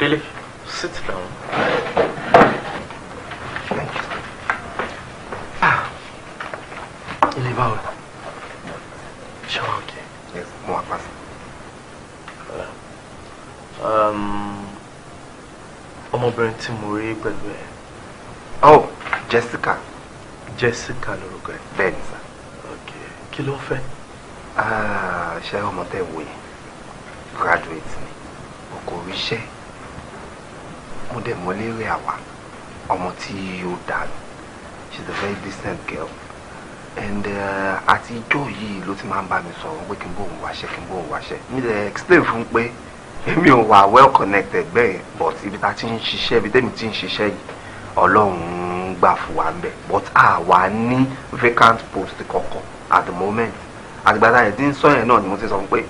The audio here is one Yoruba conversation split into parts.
Délé, sit down. Thank you. Ah, ilé báwo? Ṣé wàá okay? Yes, mo wà pàṣẹ. Ọmọbìnrin tí mo rí pẹ̀lú ẹ. Oh, Jessica. Jessica lorúkọ ẹ. Bẹ́ẹ̀ni sá. Okay, kí ló ń fẹ́? Ṣé ọmọ tẹ́ wò yẹn? Graduate ni. O kò ríṣẹ́. Mo dẹ̀ mọ lérè àwa. Ọmọ tí ó dáa ni. She's a very decent girl. And àtijọ́ yìí ló ti máa ń bá mi sọ̀rọ̀ pé kí n bóun wáṣẹ́, kí n bóun wáṣẹ́. Mi lè explain fún un pé èmi ò wà well connected bẹ́ẹ̀, but ibi tá a ti ń ṣiṣẹ́, ibi tẹ́mi ti ń ṣiṣẹ́ yìí, Ọlọ́run gbà fún wa ń bẹ̀, but àwa ní vacant post kankan at the moment. Àtìgbà tá a yẹn ti ń sọ yẹn náà ni mo ti sọ fún pé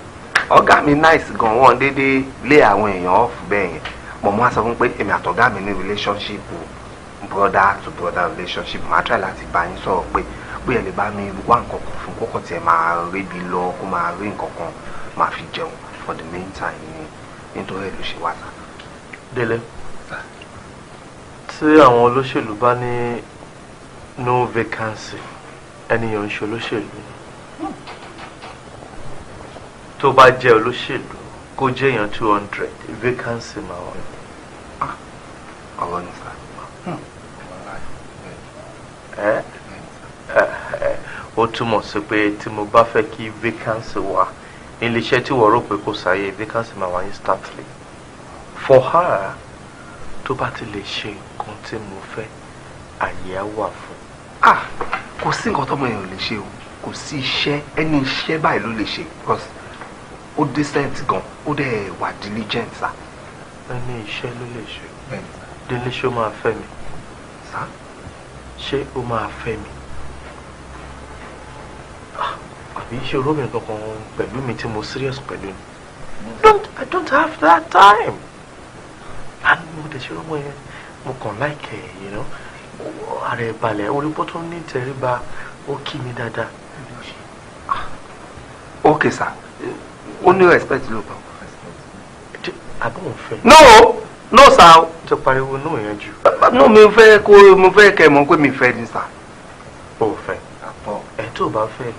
ọ̀gá mi nice gan, wọ́n déédéé lé àwọn èèyàn off bẹ́ẹ̀ yẹn. Mo mú wá sọ fún pé èmi àtọ̀gá mi ní relationship o, brother to brother relationship. Màá try láti bá yín sọ̀rọ̀ pé bóyá lè bá mi wá nǹkan kan fún kókò tiẹ̀ máa rébi lọ, kó máa rí nǹkan kan máa fi jẹun for the meantime ni, nítorí ẹ̀ ló ṣe wá sá. Délé, tí àwọn olóṣèlú bá ní no vacancy, ẹnìyàn ń ṣe olóṣèlú ni. Tó bá jẹ́ olóṣèlú, kó jẹ́ èèyàn 200, vacancy máa wà. Ọ̀rọ̀ ni sá. Ẹ ẹ, ó túmọ̀ sí pé tí mo bá fẹ́ kí vacancy wà nílé iṣẹ́ tí wọ́n rò pé kò sáyé, vacancy máa wà instantly for her. Tó bá ti lè ṣe nǹkan tí mo fẹ́, àyè á wà fún. Ah, kò sí nǹkan tọ́mọ yẹn ò lè ṣe o. Kò sí iṣẹ́, ẹni iṣẹ́ báyìí ló lè ṣe, because ó decent gan, ó dẹ̀ wà diligent sá. Ẹni iṣẹ́ ló lè ṣe. Délé, ṣé ó máa fẹ́ mi? Sá? Ṣé ó máa fẹ́ mi? Ah, àbí ṣé olóbìnrin kankan pẹ̀lú mi tí mo serious pẹ̀lú ni? Don't, I don't have that time. And mo dẹ̀ ṣe ọmọ yẹn, mo kàn like ẹ̀, ara ẹ̀ balẹ̀, orí bó tó ní tẹríba, ó kí mi dáadáa. Ok sir, ó ní respect lóòótọ́. Àbọ̀ òun fẹ́? No, no sir. Tó pariwo no yẹn jù. No, mi fẹ́ kó mo fẹ́ kẹ́ mọ̀ pé mi fẹ́ ni sir. Ó fẹ́ ẹ? Tó bá fẹ́,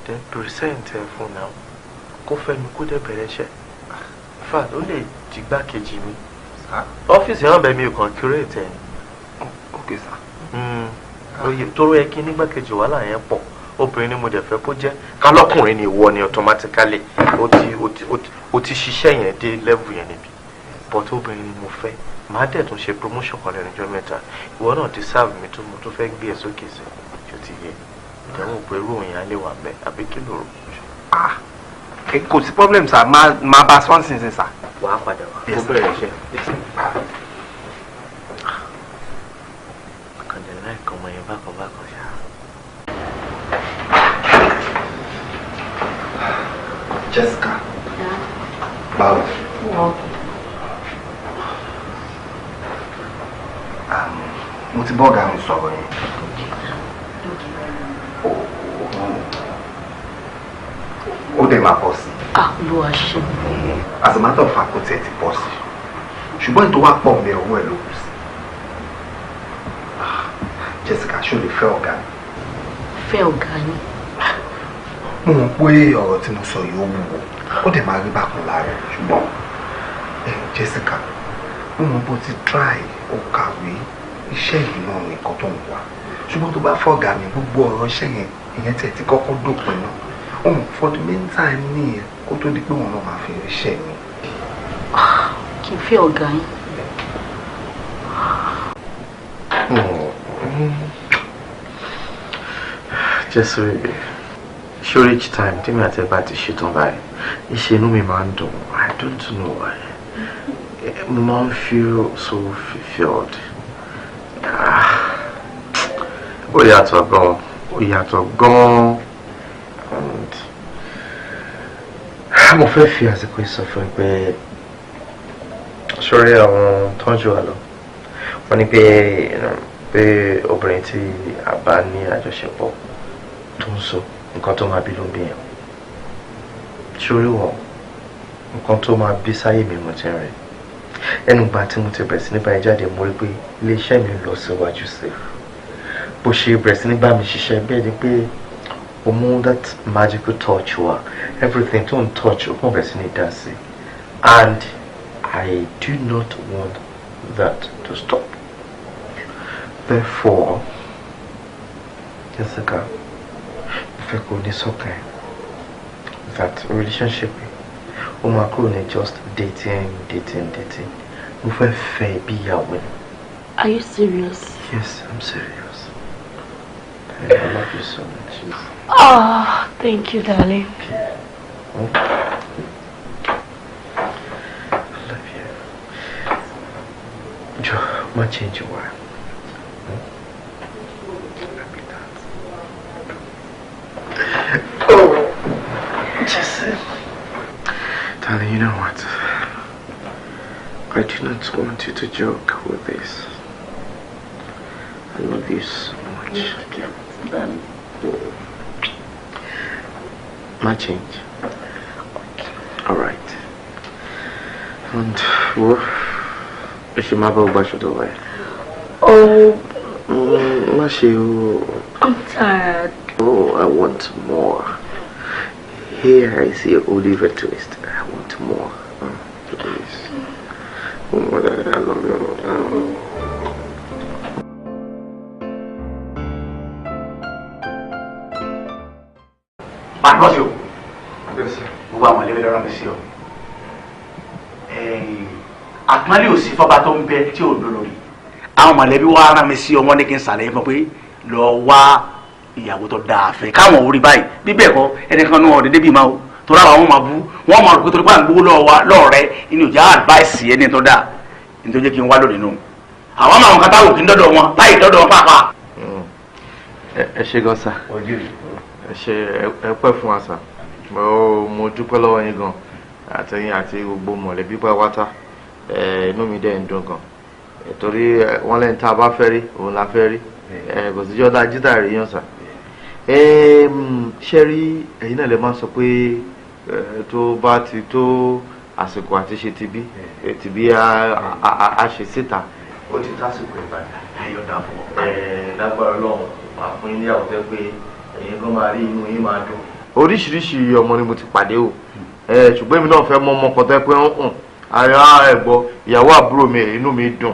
then present ẹ fún náà, kó fẹ́ mi, kó dẹ̀ bẹ̀rẹ̀ iṣẹ́. In fact, ó lè dìgbà kejì mi ọ́fíìsì náà bẹ̀, mi ò kàn curate ẹ̀ ni. Ok sir. Oye tóró yẹ kí nígbàkejì, wàhálà yẹn pọ̀. Obìnrin ni mo dẹ̀ fẹ́ kó jẹ́. Kálọ́kùnrin ni ìwọ ni, automatically ó ti ṣiṣẹ́ yẹn dé level yẹn níbi, but obìnrin ni mo fẹ́. Màá dẹ̀ tún ṣe promotion kan lẹ́nu ọjọ́ mẹ́ta. Ìwọ náà ti serve mi tó, mo tún fẹ́ gbé ẹ sókè sí. Ṣó ti yẹ? Ìdánwò pé irú òun yẹn á lè wà bẹ́ẹ̀, àbí kí ló rò? Ah, kò sí problem sir, máa bá sọ́ọ̀sì sir. Wàá padà wá kó bẹ̀rẹ̀ iṣẹ́. Àkàndé láìka ọmọ yẹn bákan bákan ṣá. Jessica, báwo? Mo ti bọ́ ọ̀gá mi sọ̀rọ̀ yẹn. Ó dẹ̀ máa bọ̀ sí. Ah, Olúwa ṣe. As a matter of fact, ó tiẹ̀ ti bọ̀ sí. Ṣùgbọ́n ètò wa pọ̀ mẹ́, owó ẹ̀ ló kù sí. Jessica, ṣó lè fẹ́ ọ̀gá mi? Fẹ́ ọ̀gá yín? Mo mọ̀ pé ọ̀rọ̀ tí mo sọ yìí, ó wúwo, ó dẹ̀ máa rí bákan lára ẹ̀, ṣùgbọ́n Jessica, mo mọ̀ bó ti try, ó kàwé, iṣẹ́ yìí náà nìkan tó ń wá. Ṣùgbọ́n tó bá fọ́gà mi, gbogbo ọ̀rọ̀ iṣẹ́ yẹn, ìyẹn tẹ̀ ti kọ́kọ́ dópin náà. Òun for the meantime nìyẹn, kó tó di pé wọn náà máa fi iṣẹ́ mi. Kí n fẹ́ ọ̀gá yín? Just sure, each time tí mi àti ẹ bá ti ṣetán báyìí, iṣẹ́ inú mi máa ń dùn. I don't know why. Mo máa ń feel so fulfilled. Ó yàtọ̀ gan, ó yàtọ̀ gan. And mo fẹ́ fi àsìkò yìí sọ fún ẹ pé sórí àwọn tọ́jú wa lọ, wọ́n ní pé pé obìnrin tí a bá ní àjọṣepọ̀ tó ń sọ, nǹkan tó máa bí ló ń bí yẹn. Sórí wọn, nǹkan tó máa bí sáyé mi, mo ti rìn. Ẹnu ìgbà tí mo ti bẹ̀rẹ̀ sí ní bá ẹ jáde, mo rí pé iléeṣẹ́ mi ń lọ síwájú sí i. Bó ṣe bẹ̀rẹ̀ sí ní bá mi ṣiṣẹ́ bẹ́ẹ̀ ni pé o mú that magical touch wá. Everything tó ń touch, ó kàn bẹ̀rẹ̀ sí ní dá sí i. And I do not want that to stop. Therefore, Jessica, mo fẹ́ kó o ní sọ́kàn ẹ̀ that relationship ó máa kúrò ní just dating, dating, dating. Mo fẹ́ fẹ́ bí ìyàwó ni. Are you serious? Yes, I'm serious. And I love you so much. Oh, thank you, darling. Okay. I love you. Joe, má change your wife. I mean that. Oh, Jesse. Darling, you know what? I do not want you to joke with this. I love you so much. My change. Okay. All right. And well, if you have a way. Oh. I'm tired. Oh, I want more. Here I see Oliver Twist. I want more. Oh, please. Oh, I love you. Oh. Badmus o. Gbogbo àwọn ẹlẹ́wẹ̀lẹ́ rán mi sí ọ. Àpọ́nlé ò sí fọ́ba tó ń bẹ tí ò lólórí. Àwọn mọ̀lẹ́bí wa rán mi sí ọ, wọ́n ní kí n sàlẹ̀ fún pé lọ wá ìyàwó tó dáa fẹ́ káwọn orí báyìí. Bí bẹ́ẹ̀ kọ́, ẹnìkan ní ọ̀dẹ́dẹ́ bíi máa o. Torí àwọn ọmọ máa bú, wọ́n máa rò pé torí pé à ń gbowó lọ́ọ̀rẹ́ inú ìjà àdváìsì ẹni tó dáa. Ní tó jẹ́ kí n wá lónìí nù. Àwọn máa wọn kan táwọn kì í dọ́dọ̀ wọn láì dọ́dọ̀ wọn pàápàá. Ẹ ṣé gan sà. Ẹ ṣé, ẹ pẹ́ fún wa sà. Mo dúpẹ́ lọ́wọ́ yín gan, àtẹ̀yìn àti gbogbo mọ̀lẹ́bí pátápátá. Inú mi dẹ̀ ń dùn gan torí wọ́n lẹ́ni tá a bá fẹ́ rí òun la fẹ́ rí. Kò sí jọ́dá jíta rí yàn sà. Ṣé rí, ẹ̀yin náà lè máa sọ pé tó bá ti tó àsìkò àti ṣe tibí tibí a ṣe síta. Ó ti tásìkò ìbàdàn. Ayọ̀dà fún ọ. Lágbára Ọlọ́run máa fún yín níyàwó tẹ́ pé ẹ̀yin gan máa rí inú yín máa dùn. Oríṣiríṣi ọmọ ni mo ti pàdé o, ṣùgbọ́n èmi náà fẹ́ mọ ọmọ kan tẹ́ pé ń hàn ara ẹ̀ gbọ́ ìyàwó àbúrò mi, inú mi dùn.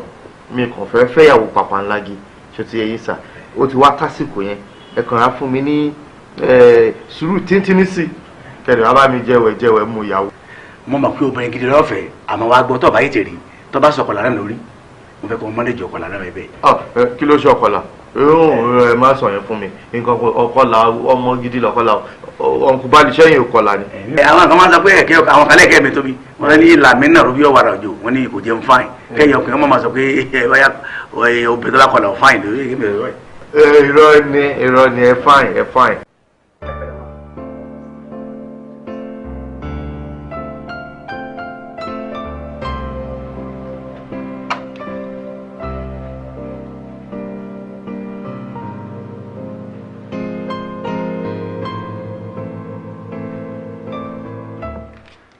Mi kàn fẹ́ fẹ́yàwó pàpà ńlági ṣe ti ẹ̀yin sà. Ó ti wá tásìkò yẹn, ẹ kàn á fún mi ní sùúrù tíntínní sí kẹlẹ̀ wá bá mi jẹ́wẹ̀ jẹ́wẹ̀ mú ìyàwó. Mo mọ̀ pé obìnrin gidi lọ́fẹ̀ẹ́, àmọ́ wàá gbọ́ tọ́ba yìí tèrè tọ́ba sọ̀kọ̀ lára lórí, mo fẹ́ kọ́ mọ́lẹ́jì ọkọ̀ lára rẹ bẹ́ẹ̀. Kí ló ṣe ọkọlà? Ẹ má sọ yẹn fún mi, nǹkan ọkọlà ọmọ gidi lọkọlà ọ̀nkú bá lè ṣẹ́yìn ọkọlà ni. Àwọn kan máa ń sọ pé ẹ̀kẹ́ àwọn kan lẹ́kẹ́ mi tóbi, wọ́n ní ìlà mi náà rúbí ọ̀wàrà òjò, wọ́n ní kò jẹun fáìn kẹ́yìn ọkùnrin wọn máa sọ pé obìnrin tó bá kọlà fáìn lórí. Irọ́ ni, irọ́ ni, ẹ fáìn, ẹ fáìn.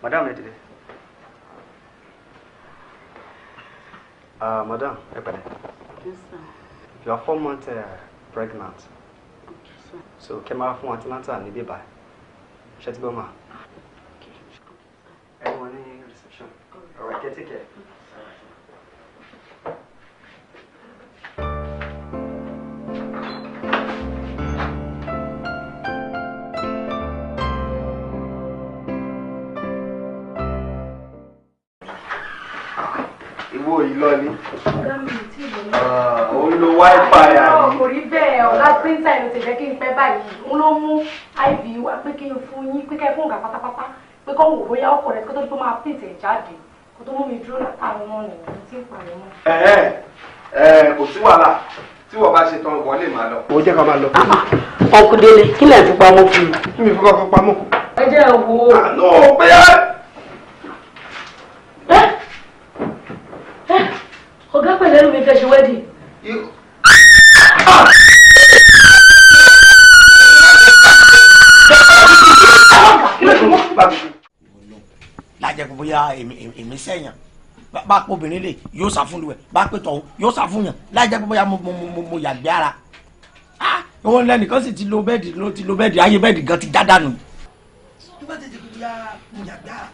Madam, ẹ dìde. Madam, ẹ pẹ̀lẹ́. Yes, sir. You are 4 months pregnant. Okay, sir. So, kẹ́ máa fún antenatal ní bíbá. Ṣé ti gbọ́ mà? Okay. Ẹ wọ́n ní reception. All right, take care. Ìwọ yìí lọ ni. Ó ń lo wifi àbí. Kò rí bẹ́ẹ̀, ọ̀gá píńtà ìlú ti jẹ́ kí n pẹ́ báyìí. Òun ló mú IV wá pé kí n fún yín, pé kẹ́ fún ọ̀gá pátápátá, pé kọ́ wò bóyá ọkọ̀ rẹ̀ kó tó di pé máa píǹtì ẹ̀ jáde. Kó tó mú mi dúró látàwọn náà nìyẹn tí ń pààyàn mọ́. Kò sí wàhálà tí wọ́n bá ṣe tán wọ́n lè máa lọ. Ó jẹ́ ká máa lọ. Ọkùnrin kí lẹ̀ fi pamọ́ fún mi? Mi fi kọ́kọ́ pamọ́. Ẹ jẹ́ ẹ wo. Àná bóyá. Ọ̀gá pẹ̀lẹ́ ló mi fẹ́ ṣe wedding. Lájẹ kó bóyá èmi sẹ́yìn Bá pọ̀ obìnrin lè yóò sá fún lu ẹ̀, bá pè tọ̀hún yóò sá fún yàn láì jẹ́ pé bóyá mo yàgbé ara. Òun lẹ́nìkan sì ti lo bẹ́ẹ̀dì, ló ti lo bẹ́ẹ̀dì, ayé bẹ́ẹ̀dì gan ti já dànù. Tó bá tètè bóyá mo yàgbé ara.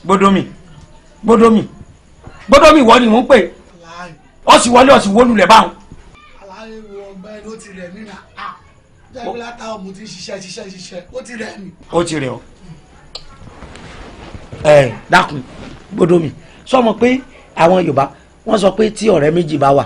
Gbódómì gbódómì gbódómì wọ́n ni mò ń pè ọ́ sì wọlé ọ́ sì wó lulẹ̀ báwọn. Aláyé wo ọgbẹ́ ló ti rẹ̀ mí nà á jẹ́ pé látàwọn mo ti ń ṣiṣẹ́ ṣiṣẹ́ ṣiṣẹ́ ó ti rẹ̀ mí. Ó ti rẹ̀ ọ́. Dákun Gbódómì, sọ mọ̀ pé àwọn Yorùbá wọ́n sọ pé tí ọ̀rẹ́ méjì bá wà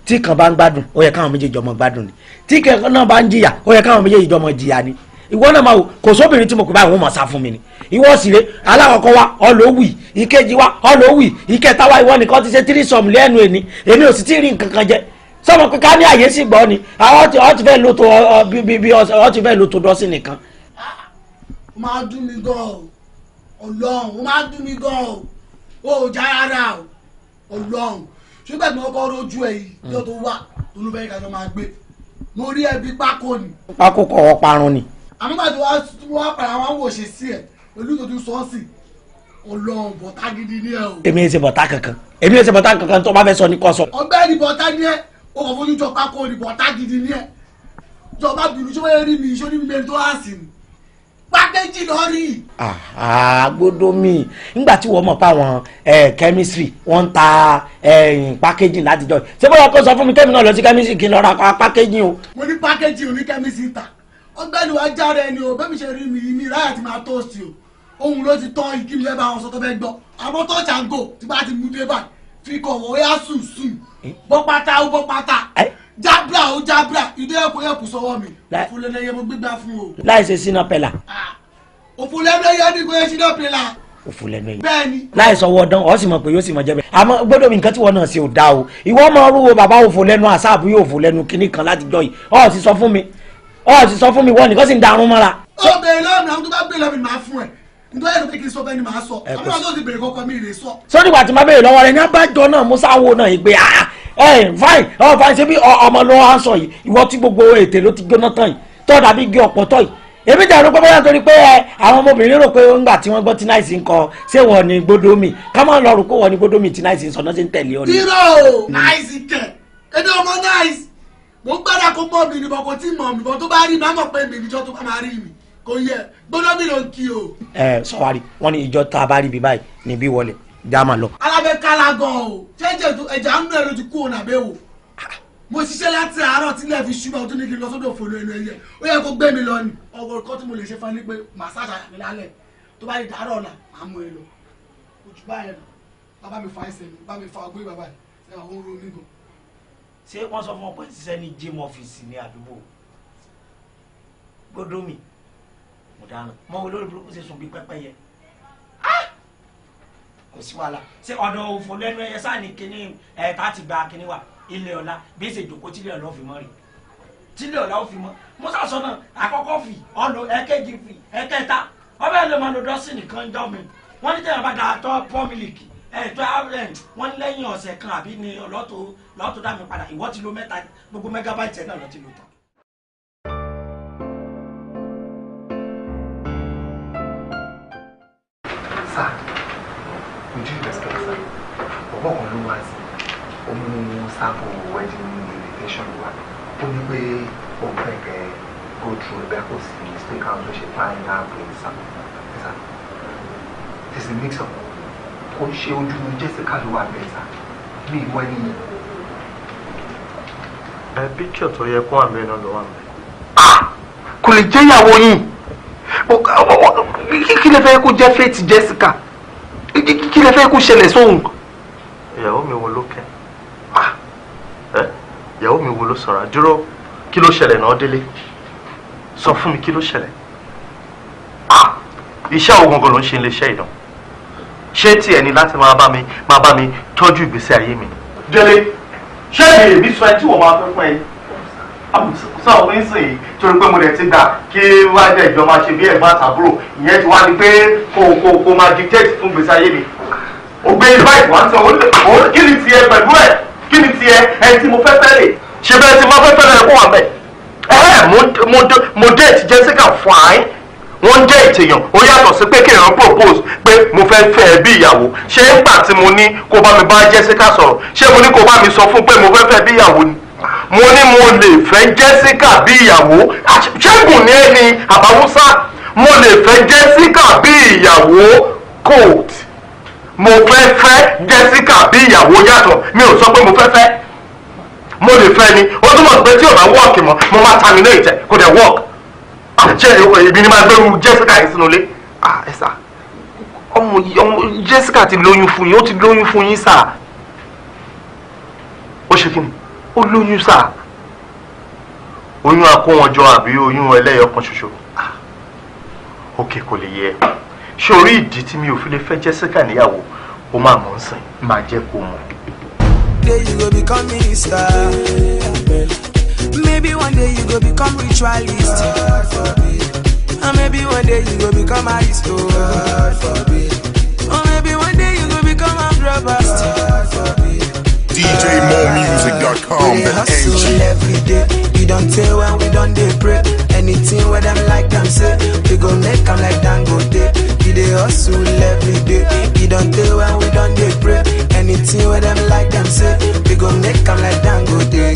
tí kan bá ń gbádùn ó yẹ káwọn méjèèjì jọ máa gbádùn ni, tí kan náà bá ń jìyà ó yẹ káwọn méjèèjì jọ máa jìyà ni. Ìwọ náà máa wò kò sóbìnrin tí mo kò báyìí wọ́n máa sá fún mi ni. Ìwọ sì rè alákọ̀ọ́kọ́ wa ọlọ́wì, ìkejì wa ọlọ́wì, ìkẹta wa ìwọ nìkan ti ṣe tírísọ̀mù lẹ́nu ẹni, èmi ò sì tí ì rí nǹkan kan jẹ. Sọmọ pé ká ní àyè sì gbọ́ ni àwọn ọ ti fẹ́ lo tó bí ọ ti fẹ́ lo tó dọ́sìn nìkan. Ó máa dùn mí gan o, Ọlọ́run, ó máa dùn mí gan o, ó já rárá o, Ọlọ́run. Ṣùgbọ́n tí mo kọ́ rojú ẹ̀ yìí yóò tó wà tó ló fẹ́ kájọ máa gbé, mo rí ẹbí pákó ni. Pákó kọ̀ ọ́ parun ni. Àmọ́ gbàdúrà wá padà wá wò ṣe sí ẹ̀ pẹ̀lú tó tún sọ́ọ̀sì, Ọlọ́run, bọ̀tá gidi ni ẹ o. Èmi ẹ ṣe bọ̀tá kankan, èmi ẹ ṣe bọ̀tá kankan, tó bá fẹ́ sọ ní kò sọ. Ọ̀gbẹ́ni bọ̀tá ni ẹ, o kò fojú jọ pákó ni, bọ̀tá gidi ni ẹ. Jọba bìrù ṣé wọ́n rí mi ṣó ní mímẹ́rin tó há sí ni pákéjì lọ rí. Gbódómì, nígbà tí wọ́n mọ̀ pé àwọn chemistry wọ́n ń ta pákéjì látijọ́, ṣé bóyá kó sọ fún mi kẹ́mi náà lọ sí chemistry kí n lọ ra pákéjì o. Mo ní pákéjì òní chemistry ta. Ọ̀gbẹ́ni wa járe ẹni o, bẹ́ẹ̀ mi ṣe rí mi mi ráyà ti máa tóòsì o, ohun ló ti tọ́ ìkí mi lẹ́bàá àwọn sọ tó fẹ́ gbọ́. Àmọ́ tó ṣàǹgò tí bá ti mú dé báyìí fi kọ̀ wọ́n yá sùn sùn, bọ́ pátá ó bọ́ pátá, jábra ó jábra, ìdí ẹ̀kọ́ ẹ̀kú sọ́wọ́ mi, òfúlẹ́lẹ́yẹ mo gbégbá fún o. Láì ṣe sínú pẹ̀lá. Òfúlẹ́lẹ́yẹ ni kò yẹ sínú pẹ̀lá. Òfúlẹ́lẹ́yẹ. Bẹ́ẹ̀ni. Láì sọ wọ́ọ̀dán ọ sì mọ̀ pé yóò sì mọ̀ jẹ́ bẹ́ẹ̀. Àmọ́ Gbódómì, nǹkan tí wọ́n náà ṣe ò dáa o. Ìwọ máa rúwo bàbá òfò lẹ́nu àṣàbù yóò fò lẹ́nu kinní kan láti jọ yìí, ọ sì sọ fún mi, ọ sì sọ fún mi, wọ́n nìkan sì ń darun mọ́ra. Ó bèrè lọ́nà àwọn tó bá bèrè lọ́mì máa fún ẹ, nítorí ẹ̀rọ pé kí n sọ bẹ́ẹ̀ ni màá sọ, àwọn náà tó ti bèrè kọ́kọ́ mi rè sọ. Sórí ìgbà tí màá bèrè lọ́wọ́ rẹ ní abájọ náà musa wo náà yìí pé fine ọ fine, ṣé bí ọmọ ló wá ń sọ yìí, ìwọ tí gbogbo ètè ló ti gbóná tán yìí tó dàbí igi ọ̀pọ̀tọ́ yìí. Èmi dàrú pé bóyá torí pé àwọn ọmọbìnrin rò pé ńgbà tí wọ́n gbọ́ tí náìsì ń kọ ṣé wọ́n ní Gbódómì, ká má lọ rò pé wọ́n ní Gbódómì tí náìsì ń sọ náà ṣe ń tẹ̀lé ọ ni. Irọ́ o, náìsì kẹ̀, èmi ọmọ náìsì, mo gbọ́dọ̀ kó mọ̀ mi níbọn kò tí mọ̀ mi bọ́n tó bá rí mi á mọ̀ pé mi níjọ́ tó bá máa rí mi kò yẹ Gbódómì ló ń kí o. Sọwárí wọn ní ìjọ tá a bá rí ibi báyìí níbí wọlé já máa lọ. Alábẹ́ kálá gan o, jẹ́jẹ́ tó ẹja ń nú ẹ ló ti kú òun àbẹ́wò. Mo ṣiṣẹ́ láti àárọ̀ tílẹ̀ fi ṣúgbọ́n tó ní kí n lọ sódò fòlò ẹnu ẹyẹ, ó yẹ kó gbé mi lọ ni. Ọ̀rọ̀ kan tí mo lè ṣe fún ẹ ni pé màsáàsì àyà mi lálẹ́, tó bá di dàárọ̀ ọ̀la màá mú ẹ lọ. Ojú báyẹn lọ, bàbá mi fa ẹsẹ̀ mi, bá mi fa ọgbẹ́ bàbá mi, ṣé àwọn ń ro mí gan. Ṣé wọ́n sọ fún ọ pé ṣiṣẹ́ ní gym office ní àdúgbò Gbódómì? Mo dáná mọ olórí burúkú ṣe sùn bí pẹ́pẹ́yẹ, kò sí wàhálà. Ṣé ọ̀dọ̀ òfò lẹ́nu ẹyẹ sáà ní kinní ẹ̀ tá a ti gba kinní wa ilé ọ̀la bí ṣe jòkó tílé ọ̀la ó fi mọ́ rí, tílé ọ̀la ó fi mọ́. Musa sọ náà àkọ́kọ́ fi ọ̀lọ́ ẹ̀kejì fi ẹ̀kẹta ọbẹ̀ ló máa lo dọ́sìn nìkan jọ mi. Wọ́n ní tẹ̀yàn bá da tọ́ pọ́ mílìkì ẹ̀ tó wọ́n ní lẹ́yìn ọ̀sẹ̀ kan àbí ni lọ́tò dá mi padà, ìwọ́ ti lo mẹ́ta gbogbo mẹ́gábáìtì ẹ̀ náà lọ́ ti lò tán. Sir, with due respect, sir, ọ̀pọ̀ kan ló wá sí ó mú sample wedding invitation wa, ó ní pé òun fẹ́ kẹ́ go through ẹgbẹ́ kò sí mistake àwọn tó ṣe final print, sir. Sir, it's a mix up, kò ń ṣe ojú Jessica ló wà bẹ́ẹ̀, sir, mi ìmọ̀ ẹni yìí. Ẹ picture tó yẹ kó àmì náà ló wà mẹ́. Kò lè jẹ́ ìyàwó yín, kí lè fẹ́ kó jẹ́ fate Jessica, kí lè fẹ́ kó ṣẹlẹ̀ sóhun. Ìyàwó mi wo ló kẹ́? Ìyàwó mi wo ló sọ̀rọ̀? Àdúró, kí ló ṣẹlẹ̀ náà délé? Sọ fún mi kí ló ṣẹlẹ̀? Iṣẹ́ wo gangan ló ń ṣe iléeṣẹ́ ìdán? Ṣé tiẹ̀ ni láti máa bá mi tọ́jú ìgbésí ayé mi? Délé, ṣé èmi sọ ẹ tí wọ́n máa fẹ́ fún ẹ? Sọ fún ìsìn torí pé mo lè ti gbà kí wá jẹ́ ìjọ máa ṣe bí ẹ̀gbọ́n àtàbúrò, ìyẹn ti wá ní pé kò máa dictate fún ìgbésí ayé mi. Ògbé invite wá ń sọ, kí ni tiẹ̀ pẹ̀lú ẹ̀? Kí ni tiẹ̀ ẹni tí mo fẹ́ fẹ́ lè? Ṣé bẹ́ẹ̀ tí mo fẹ́ fẹ́ lè kó wà bẹ́ẹ̀? Ẹ mo date Jessica fine, Wọ́n date èèyàn ó yàtọ̀ sí pé kéèyàn propose pé mo fẹ́ fẹ́ ẹ bí ìyàwó. Ṣé nígbà tí mo ní kó bá mi bá Jessica sọ̀rọ̀, ṣé mo ní kó bá mi sọ fún pé mo fẹ́ fẹ́ bí ìyàwó ni? Mo ní mo lè fẹ́ Jessica bí ìyàwó. Ṣẹ́gun ní ẹni àbáwúsá. Mo lè fẹ́ Jessica bí ìyàwó coat. Mo fẹ́ fẹ́ Jessica bí ìyàwó yàtọ̀. Mi ò sọ pé mo fẹ́ fẹ́. Mo lè fẹ́ ni. Ó túmọ̀ sí pé tí ò bá work mọ́, mo máa terminate ẹ̀, kò dẹ̀ work. Ṣé èmi ni máa gbẹ́rù Jessica yìí sínú ilé? Ẹ sà, ọmọ Jessica ti lóyún fún yín, ó ti lóyún fún yín sà. Ó ṣe kí ni? Ó lóyún sà. Oyún akówọ́njọ àbí oyún ẹlẹ́yọ kan ṣoṣo? Ok, kò lè yẹ. Ṣé orí ìdí tí mi ò fi lè fẹ́ Jessica níyàwó, ó máa mọ̀ ń sìn, máa jẹ́ kó mọ̀. Day you go become minister. Maybe one day you go become ritualist. God forbid. And maybe one day you go become aristo. God forbid. Or maybe one day you go become a robber. God forbid. DJMoreMusic.com. We dey hustle every day. You don't tell when we done dey pray. Anything where them like them say, we go make them like Dangote. We dey hustle every day. You don't tell when we done dey pray. Anything where them like them say, we go make them like Dangote.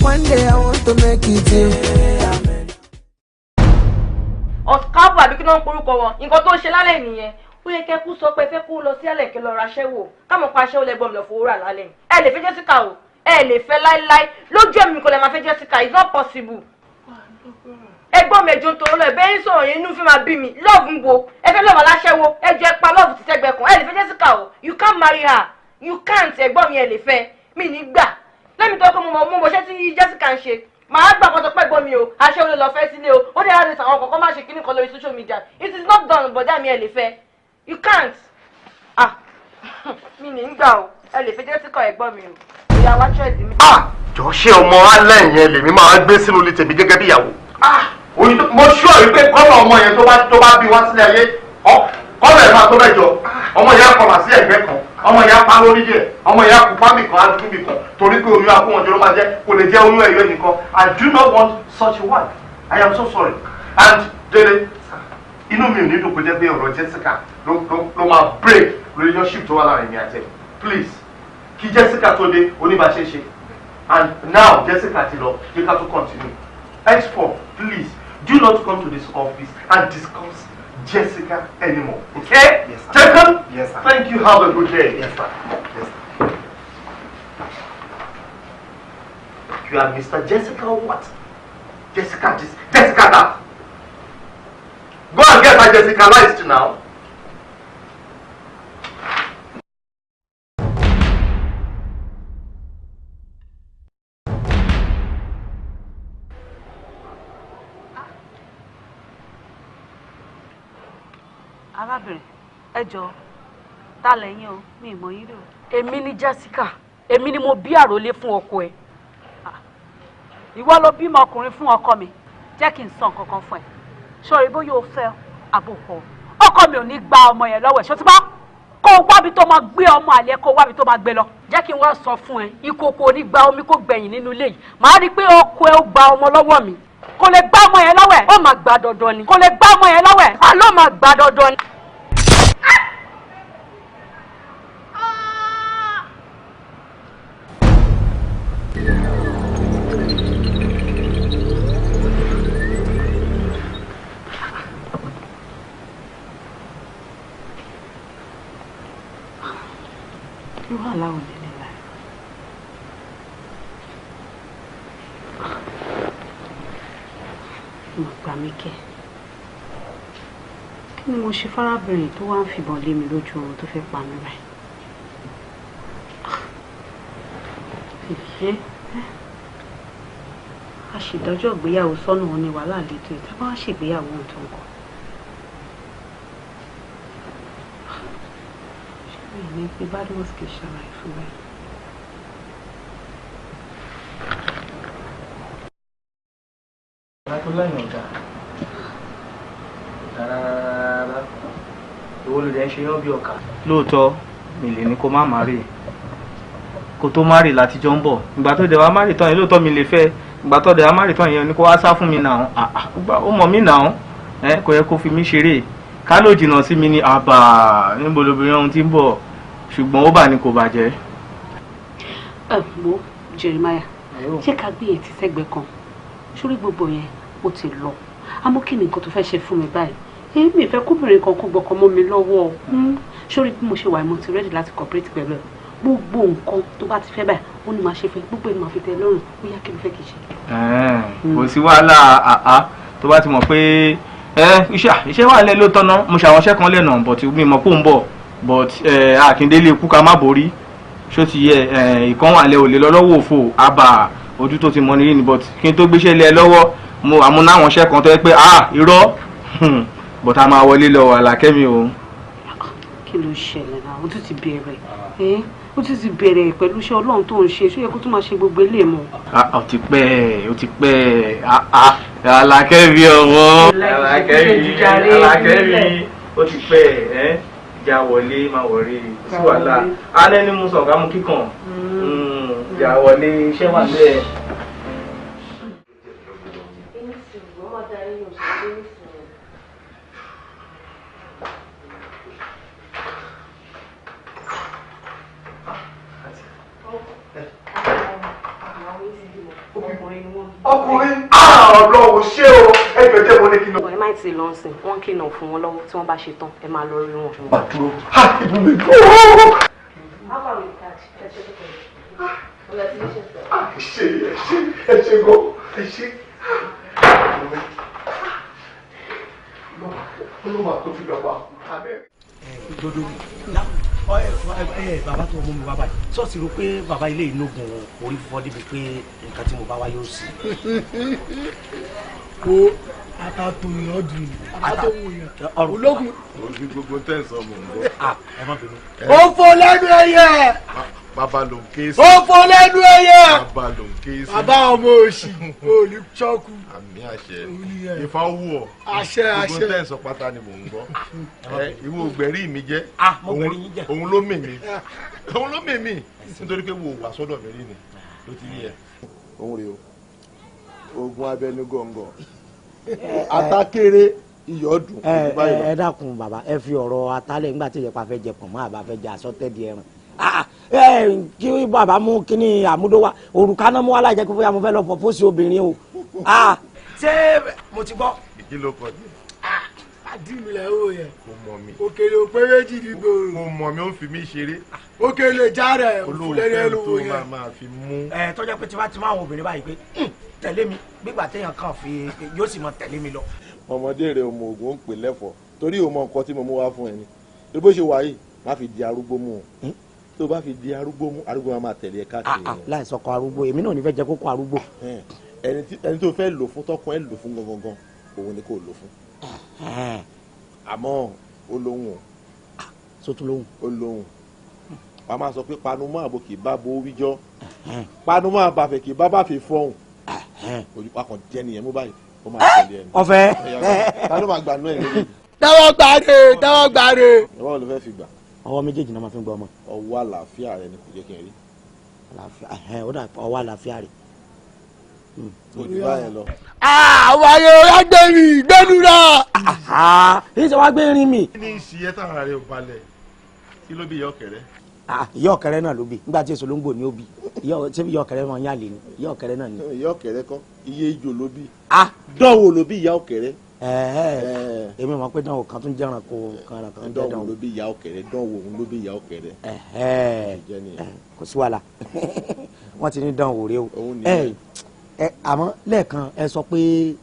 One day I want to make it. Ọ̀kábù àbí kí ló ń porúkọ wọn, nǹkan tó ń ṣe lálẹ́ nìyẹn. Ó yẹ kẹ́ kú sọ pé fẹ́ kú lọ sí àlẹ́ kí lọ ra aṣẹ́wó. Kámọ̀ pa aṣẹ́wó lẹ́gbọ̀n mi lọ fowó rà lálẹ́. Ẹ lè fẹ́ Jessica o, ẹ lè fẹ́ láíláí. Lójú ẹ̀mí kò lè máa fẹ́ Jessica, it's not possible. Ẹgbọ́n mi ẹjọ́ ń torọ́ lọ, ẹ̀bẹ́ ń sọ̀rọ̀ yẹn inú fi máa bí mi. Love ń bo, ẹ fẹ́ love aláṣẹ́wó, ẹ jọ ẹ pa love ti sẹ́gbẹ̀ kan. Ẹ lè fẹ́ Jessica o, you can't marry her, you can't. Ẹ̀gbọ́n mi ẹ lè fẹ́, mi ní gbà. Lẹ́mi tó kọ́ mo mọ̀ mo ṣẹ́ tí Jessica ń ṣe. Màá gbà kó sọ pé gbọ́ mi o, aṣẹ́wó ló lọ fẹ́ sílé o, ó dẹ̀ láti sàwọn kọ̀ọ̀kan má ṣe kíní kan lórí social media. It is not done, bọ̀dá mi ẹ lè fẹ́. You can't. Ah, mi ní gbà o, ẹ lè fẹ́ Jessica ẹ̀gbọ́n mi o. Ìyá wa choice mi. Ah, jọ ṣé ọmọ alẹ́ yẹn lèmi máa gbé sínú ilé tèmi gẹ́gẹ́ bí ìyàwó. Ah, mo ṣọ́ wípé kọ́nà ọmọ yẹn tó bá bí wá sílé ayé, kọ́nà ẹ̀ máa tó mẹ́jọ. Ọmọ yẹn á kọlà sí ẹ̀gbẹ́ kan, ọmọ yẹn á pa lórí díẹ̀, ọmọ yẹn á kú pámì kan, á dúdú bì kan, torí pé oyún akúnwọ̀njọ ló máa jẹ́, kò lè jẹ́ oyún ẹ̀yọ́ nìkan. I do not want such a wife. I am so sorry. And Dele, inú mi ò ní dùn kó jẹ́ pé ọ̀rọ̀ Jessica ló máa break relationship tó wà láàrin mi àti ẹ̀. Please, kí Jessica tó dé, oníbàṣe ṣe. And now Jessica ti lọ, jẹ́ ká tó continue. Henceforth, please, do not come to this office and discuss Jessica anymore. Okay? Yes, sir. Taken? Yes, sir. Thank you. Have a good day. Yes, sir. Yes, sir. You are Mr. Jessica what? Jessica this, Jessica that. Go and get her Jessica-ized now. Arábìnrin, ẹ jọ̀ọ́, ta lẹ̀yin o, mi ì mọ̀ yín rí o. Èmi ni Jessica, èmi ni mo bí àròlé fún ọkọ ẹ. Ìwọ ló bímọ ọkùnrin fún ọkọ mi, jẹ́ kí n sọ nǹkan kan fún ẹ. Ṣòrí bóyá o fẹ́ àbòkọ, ọkọ mi ò ní gba ọmọ yẹn lọ́wọ́ ẹ̀, ṣó ti bá? Kó o wábi tó máa gbé ọmọ àlẹ́, kó o wábi tó máa gbé lọ. Jẹ́ kí n wá sọ fún ẹ, ìkòkò ò ní gba omi kó gbẹ̀yìn nínú ilé yìí. Màá rí i pé ọkọ ẹ ó gba ọmọ lọ́wọ́ mi. Kò lè gbá ọmọ yẹn lọ́wọ́ ẹ̀. Ó máa gba dandan ni. Kò lè gbá ọmọ yẹn lọ́wọ́ ẹ̀. A ló máa gba dandan ni. Irú àlá ò lélẹ̀ láì. Mo gbà mí kẹ́. Kí ni mo ṣe fárábìnrin tó wá ń fìbọn lé mi lójú oorun tó fẹ́ pa mí báyìí? A ṣèdájọ́ ìgbéyàwó sọ́nà òun ni wàhálà létò ìta bá wá ṣègbéyàwó ohun tó ń kọ. Ṣé mi ní pé Badmus kì í ṣàlàyé fún mi? Ọ̀la tó lẹ́yìn ọ̀gá rárá ìwọ ló dẹ̀ ń ṣe yán bí ọkà. Lóòótọ́ mi lè ní kó má má rè kó tó má rè látijọ́ ń bọ̀, ìgbà tó dẹ̀ wá má rè tán yẹn lóòótọ́ mi lè fẹ́, ìgbà tó dẹ̀ wá má rè tán yẹn ni kó wá sá fún mi nà ó mọ̀ mí nà ó Ẹ kò yẹ kó fi mí ṣeré. Ká ló jìnnà sí mi ní àbà níbo lobìnrin ohun tí ń bọ̀, ṣùgbọ́n ó bà ní kò bàjẹ́. Ẹ wo Jeremiah, ṣé ká gbé yẹn ti sẹ́gbẹ̀ẹ́ kan? Sórí gbogbo yẹn ó ti lọ. Àmọ́ kí ni nǹkan tó fẹ́ ṣe fún mi báyìí? Èmi ìfẹ́ kóbìnrin kan kó gbọ́kàn mọ́ mi lọ́wọ́. Sórí bí mo ṣe wà, mo ti ready láti cooperate pẹ̀lú ẹ̀. Gbogbo nǹkan tó bá ti fẹ́ báyìí, ó ní máa ṣe fẹ́, gbogbo ẹ̀ máa fi tẹ́ lọ́rùn. Ó yá, kí ló fẹ́ kí n ṣe? Kò sí wàhálà. Àá tó bá ti mọ̀ pé iṣẹ́ wà lẹ́ ló tọ́nà, mo ṣàwọn iṣẹ́ kan lẹ́nà, but mi mọ̀ pé ó ń bọ̀, but Akíndélé ikú ká má borí. Ṣó ti yẹ? Ìkan wà lẹ́ ò lè lọ lọ́wọ́ òfò àbà ojú tó ti mọ nírí ni, but kí n tó gbéṣẹ́ lé ẹ lọ́wọ́, mo àmúnáwọn iṣẹ́ kan tó yẹ pé ah irọ́, but a máa wọlé lọ, Àlàkẹ́ mi o. Kí ló ṣẹlẹ̀ náà? Ó tún ti bẹ̀rẹ̀, ó tún ti bẹ̀rẹ̀ pẹ̀lú iṣẹ́ Ọlọ́run tó ń ṣe. Ṣó yẹ kó tún máa ṣe gbogbo ilé mọ́? Ó ti pẹ́, ó ti pẹ́. Àlàkẹ́ mi ọ̀wọ́, Àlàkẹ́ mi, Àlàkẹ́ mi, ó ti pẹ́. Ẹ́ ìjà wọlé, máa wọlé, kò sí wàhálà. Alẹ́ ní mo sọ̀gá mu kíkàn, ìjà wọlé, iṣẹ́ wà bẹ́ẹ̀. Ọkùnrin, Ọlọ́run ṣé o, ẹgbẹ́ jẹ́ mo ní kí n lọ. Ẹ má ti lọ sìn, wọ́n kìlọ̀ fún wọn lọ́wọ́, tí wọ́n bá ṣe tán ẹ máa lọ rí wọn. Bàdúró ibú mi dùn. Ẹ ṣe, ẹ ṣe, ẹ ṣe gan, ẹ ṣe. Ọlọ́run àtòfi lọ́ba. Gbọdọ ẹ, bàbá tó mú mi wá báyìí, ṣọ́ọ̀ṣì rò pé bàbá ilé ìnógun orí fífọ́ débi pé nǹkan tí mo bá wá yóò sí. Wo atato yàn dùn, atato wù yàn ológun. Ojú gbogbo tẹ̀sán mò ń bọ̀. Ẹ má bínú. Ó fò lẹ́nu ẹyẹ. Bàbá ló ń ké sí. Ó fò lẹ́nu ẹyẹ. Bàbá ló ń ké sí. Bàbá ọmọ òsì òní ṣọ́kù. Àmì àṣẹ Ifá wù ọ. Àṣẹ, àṣẹ. Gbogbo tẹ̀sán pátá ni mò ń gbọ́. Ìwọ ògbẹ̀rí mi jẹ́. Òun ló mì mí. Òun ló mì mí. Nítorí pé wo wà sọ́dọ̀ mi rí ni ló ti rí ẹ. Òun rèé o, oògùn abẹnú gọ̀ǹgọ̀ atakere iyọ̀ dùn. Ẹ dákun bàbá, ẹ fi ọ̀rọ̀ atálẹ̀ nígbà tí ìyẹ̀pá fẹ́ jẹ pọ̀nmọ́ àbá fẹ́ jẹ asọ́tẹ́dì ẹran, kí bàbá mú kíní àmúdó wa òrùka náà mú wa láìjẹ́ pé bóyá mo fẹ́ lọ pọ̀ fóṣì obìnrin o. Ṣé mo ti gbọ́. Kí ló kọ jẹ. Àdìmí lẹ wò yẹn. Kò mọ̀ mi. Òkèlè òpé méjì ní gbòòrò. Kò mọ̀ mi, ó ń fi mí ṣeré. Òkèlè járe òfúlẹ́rẹ́ ló wò yẹn. Olóòfẹ́ tó máa fi mú. Ẹ tọ́jà pé tí wàá ti máa wọ obìnrin báyìí pé tẹ̀lé mi, gbígbà téèyàn kàn fi yóò sì mọ tẹ̀lé mi lọ. Ọmọdé rẹ ọmọ ògùn ń pè lẹ́fọ̀ọ́ torí o mọ nǹkan tí mo mú wá fún ẹ ni. Torí bó ṣe wà yìí, má fi di arúgbó mú o. Tó bá fi di arúgbó mú, arúgbó máa tẹ̀lé ẹ káàkiri. Láì sọkọ arúgbó, èmi náà ò ní fẹ́ jẹ́ kókó arúgbó. Ẹni tó fẹ́ lò fún tọkàn ẹ lò fún gangan, òun ni kò lò fún. Àmọ́ ó lóhùn o. Sótún lóhùn. Ó lóhùn. Wàá máa sọ pé panumọ́ àbò kì í bá bo wíjọ́, panumọ́ àbàfẹ́ kì í bá bàfẹ́ fọ́hùn. Ojú akàn jẹ́ nìyẹn mú báyìí, ó máa tẹ̀lé ẹni. Ọ̀fẹ́. Ta ló máa gbà nú ẹ̀ lórí? Tẹ́wọ́ gbàre, tẹ́wọ́ gbàre. Ọwọ́ wo ló fẹ́ fi gbà? Ọwọ́ méjèèjì náà máa fi ń gba ọmọ. Ọwọ́ àlàáfíà rẹ ni kò jẹ́ kí n rí. Àlàáfíà, ó dà, ọwọ́ àlàáfíà rẹ. Ojú báyẹn lọ. Àwọn ayé ọ̀rá gbẹ̀rì gbẹ̀lú náà. Ní sọ wá gbé rin mi. Kí ni ìṣiyẹ́ tára rẹ ò balẹ̀? Kí ló bí ìyá ọ̀kẹ́rẹ́? Ìyá ọ̀kẹ́rẹ́ náà ló bí. Nígbà tí èso ló ń gbò ní ó bí. Ṣé ìyá ọ̀kẹ́rẹ́ máa ń yàlè ni? Ìyá ọ̀kẹ́rẹ́ náà ni. Ìyá ọ̀kẹ́rẹ́ kọ́, iye ijó ló bí. Dánwò ló bí ìyá ọ̀kẹ́rẹ́. Èmi mọ̀ pé dánwò kan tún jẹ́ràn kó kan kan jẹ́ dánwò. Dánwò ló bí ìyá ọ̀kẹ́rẹ́, dánwò òun ló bí ìyá ọ̀kẹ́rẹ́. Kò sí wàhálà, wọ́n ti ní dánwò rẹ o. Àmọ́ lẹ́ẹ̀kan ẹ sọ pé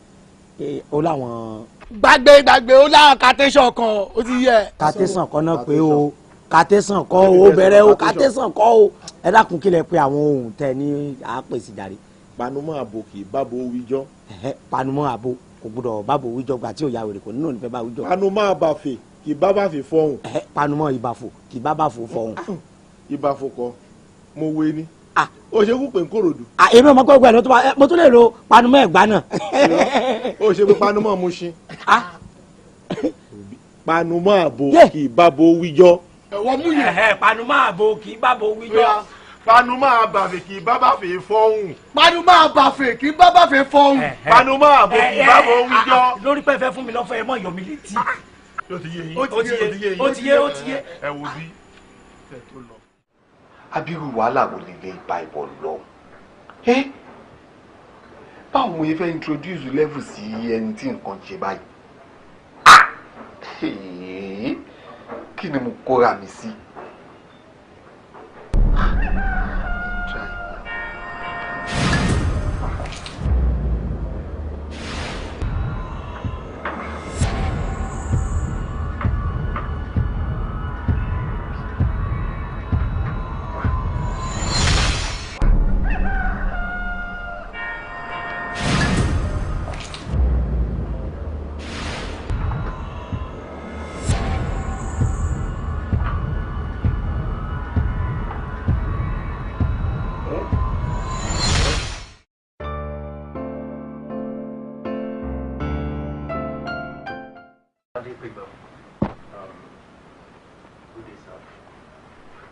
ó láwọn. Gbàgbé gbàgbé, ó láwọn kàtẹ́sàn kan, ó ti yẹ. Kàtẹ́sàn kan náà pé o, kàtẹ́sàn kọ́ o, bẹ̀rẹ̀ o, kàtẹ́sàn kọ́ o. Ẹ dákun, kí lẹ pé àwọn ohun tẹ ní àápèsè jàre. Panumọ́ àbò kì í bábo wíjọ́. Panumọ́ àbò kò gbọdọ̀ bábo wíjọ́, gbà tí ò ya wèrè kò nínú ìfẹ́ bá wíjọ́. Panumọ́ àbàfẹ́ kì í bá bàfẹ́ fọhùn. Panumọ́ ìbàfò kì í bá bàfò fọhùn. Ìbàfò kọ́ mo wé ni. O ṣe kú pé n kòròdú. Èmi ò mọ pé gbẹ̀rù tó bá mo tún lè lo panumọ́ ẹ̀gbá náà. O ṣe pé panumọ́ Mushin. Panumọ́ àbò kì í bábo wíjọ́. Ẹ̀wọ̀n mú yẹn. Panumọ́ àbò kì í bábo wíjọ́. Panu máa bàfẹ́ kì í bá bàfẹ́ fọ́hùn. Panu máa bàfẹ́ kì í bá bàfẹ́ fọ́hùn. Panu máa bò kì í bá bò wíjọ́. Lórí pẹ́fẹ́ fún mi lọ́fẹ̀ẹ́ ẹ mọ̀ yọ mi létí. Ó ti yé yín. Ó ti yé ó ti yé ó ti yé. Ẹ wo bí ẹ tó lọ. Abiru wàhálà wo lè lè ba ìbọn lọ? Báwo mo yẹ fẹ́ introduce level sí ẹni tí nǹkan ṣe báyìí? Kí ni mo kóra mi sí?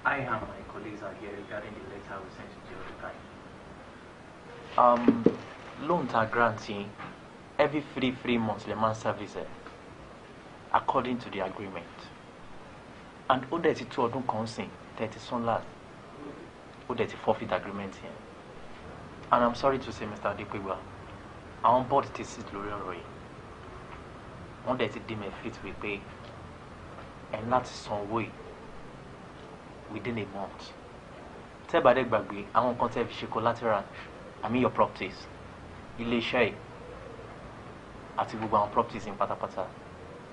I and my colleagues are here regarding the letter we sent to the other time. Loan ta grant yín every three months le man service ẹ according to the agreement. And ó dẹ̀ ti tó ọdún kan sìn 30 son last ó dẹ̀ ti forfeit agreement yẹn. And I'm sorry to say, Mr. Adepegba, àwọn board ti sit lórí ọ̀rọ̀ yìí. Wọ́n dẹ̀ ti deem it fit wípé ẹ̀ ń láti san owó yìí within a month. Tẹ́ bá dẹ̀ gbàgbé àwọn nǹkan tẹ́ fi ṣe collateral, I mean your properties, ilé-iṣẹ́ yìí àti gbogbo àwọn properties yìí pátápátá,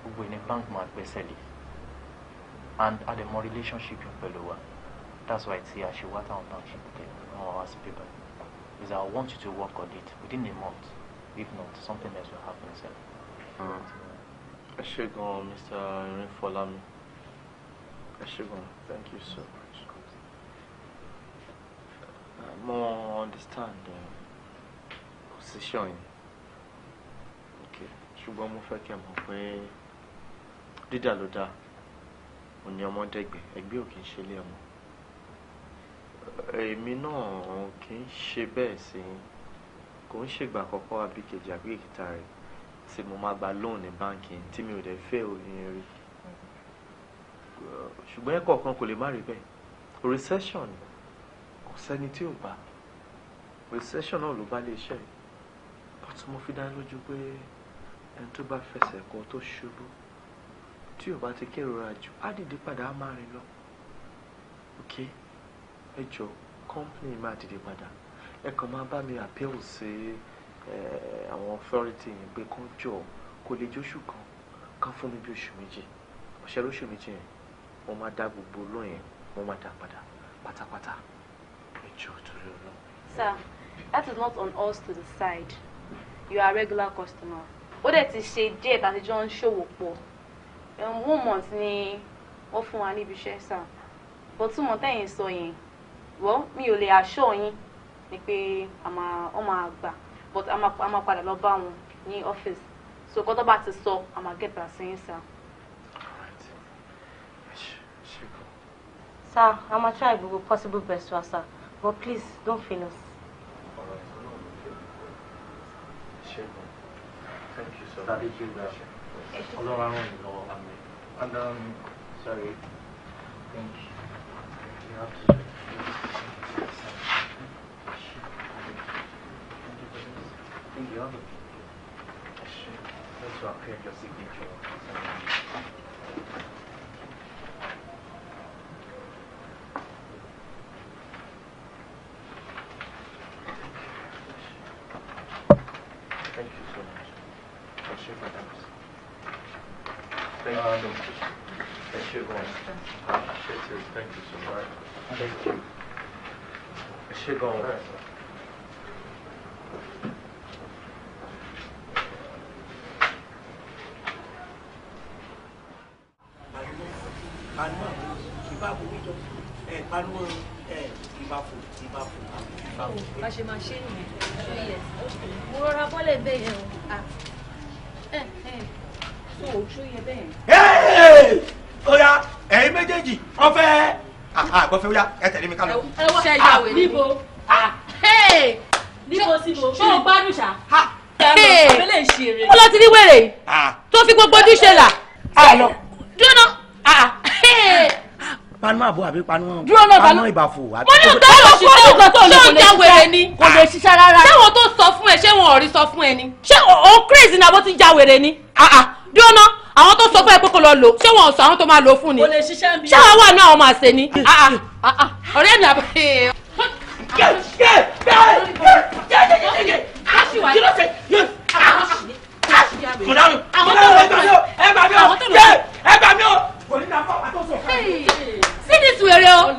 gbogbo ẹni bank máa gbẹ́sẹ̀ lé. And a dẹ̀ mọ relationship yìí pẹ̀lú wa. That's why tí a ṣe wá táwọn bank ṣe tẹ̀ wọ́n wá sí paper. Is I want you to work on it within a month. If not, something else will happen, sir. Ẹ ṣé gan, Mr. Erinfolami. Ẹ ṣé gan, thank you so much. Mo understand position yìí. Okay, ṣùgbọ́n mo fẹ́ kẹ́ mọ̀ pé dídà ló dáa. Òní ọmọ dẹ́gbẹ̀, ẹgbẹ́ ò kì í ṣe ilé ọmọ. Èmi náà kì í ṣe bẹ́ẹ̀ sí i. Kò ń ṣègbà àkọ́kọ́ àbí kejì àbí ìkẹta rẹ̀ tí mo máa gba loan ní báńkì tí mi ò dẹ̀ fẹ́ òyìn rí. Ṣùgbọ́n ẹ̀kọ́ kan kò lè má rí bẹ́ẹ̀. Recession kò sẹ́ni tí ò bá. Recession náà ló bá lè ṣe. But mo fi dá lójú pé ẹni tó bá fẹsẹ̀ kọ tó ṣubú tí ò bá ti kérora jù á dìde padà á máa rìn lọ. Ok, ẹ jọ company máa dìde padà. Ẹ kàn máa bá mi appeal sí àwọn authority yẹn pé kán jọ kó lè jóṣù kan kán fún mi bí oṣù méjì. Ọ̀sẹ̀ lóṣù méjì yẹn mo máa dá gbogbo lóyún yẹn mo máa dá padà pátápátá. Ẹ jọ torí Ọlọ́run. Sir, that is not on us to decide. You are a regular customer. Ó dẹ̀ ti ṣe díẹ̀ tàbí jọ ń ṣòwò pọ̀. 1 month ni wọ́n fún wa níbi iṣẹ́, sir. But 2 months tẹ̀yìn sọ yẹn, well, mi ò lè assure yín ni pé wọ́n máa gbà, but a máa padà lọ bá wọn ní ọ́fíìsì. So kọ́ tó bá ti sọ, a máa get back sí yín, sir. Sir, I'm gonna try gbogbo possible best wa, sir. But please, don't fail us. Thank you so much. Ọlọ́run á ràn yín lọ́wọ́. And sorry, thank you. You have to. Thank you. Let's appear your signature. Thank you so much. Thank you so much. Thank you. I appreciate it. Thank you so much. Thank you. Ẹ ṣé gan. Bá ṣe máa ṣe nìyẹn. Mo rọra bọ́lẹ̀ bẹ́ẹ̀ yẹn o. So ojú yẹ bẹ́ẹ̀. Ó yá, ẹ̀yin méjèèjì wọ́n fẹ́ Àgbọ̀fẹ́ ó yá ẹ tẹ̀lé mi ká lọ. Ẹ wọ́n ṣe ìyàwó níbo? Níbo síbo? Ṣé o gbádùn ṣá? Mo lọ ti rí wèrè tó fi gbogbo ojú ṣe là. Dúró náà. Panu àbò àbí panu panu ìbàfò. Mo ní òtọ́ lọ sí ọkọ̀ tó lè ṣe wèrè ni. Kò lè ṣiṣẹ́ rárá. Ṣé wọn tó sọ fún ẹ ṣé wọn ò rí sọ fún ẹ ni? Ṣé o crazy ni àbó ti ja wèrè ni? Dúró náà, àwọn tó sọ fún ẹ pé kò lọ lò ṣé wọn ò sọ àwọn tó máa lò fún ni? Kò lè ṣiṣẹ́ ń bí. Ṣé àwọn wà ní àwọn máa ṣe ni? Ọ̀rẹ́ mi àbọ̀. See this wèrè o,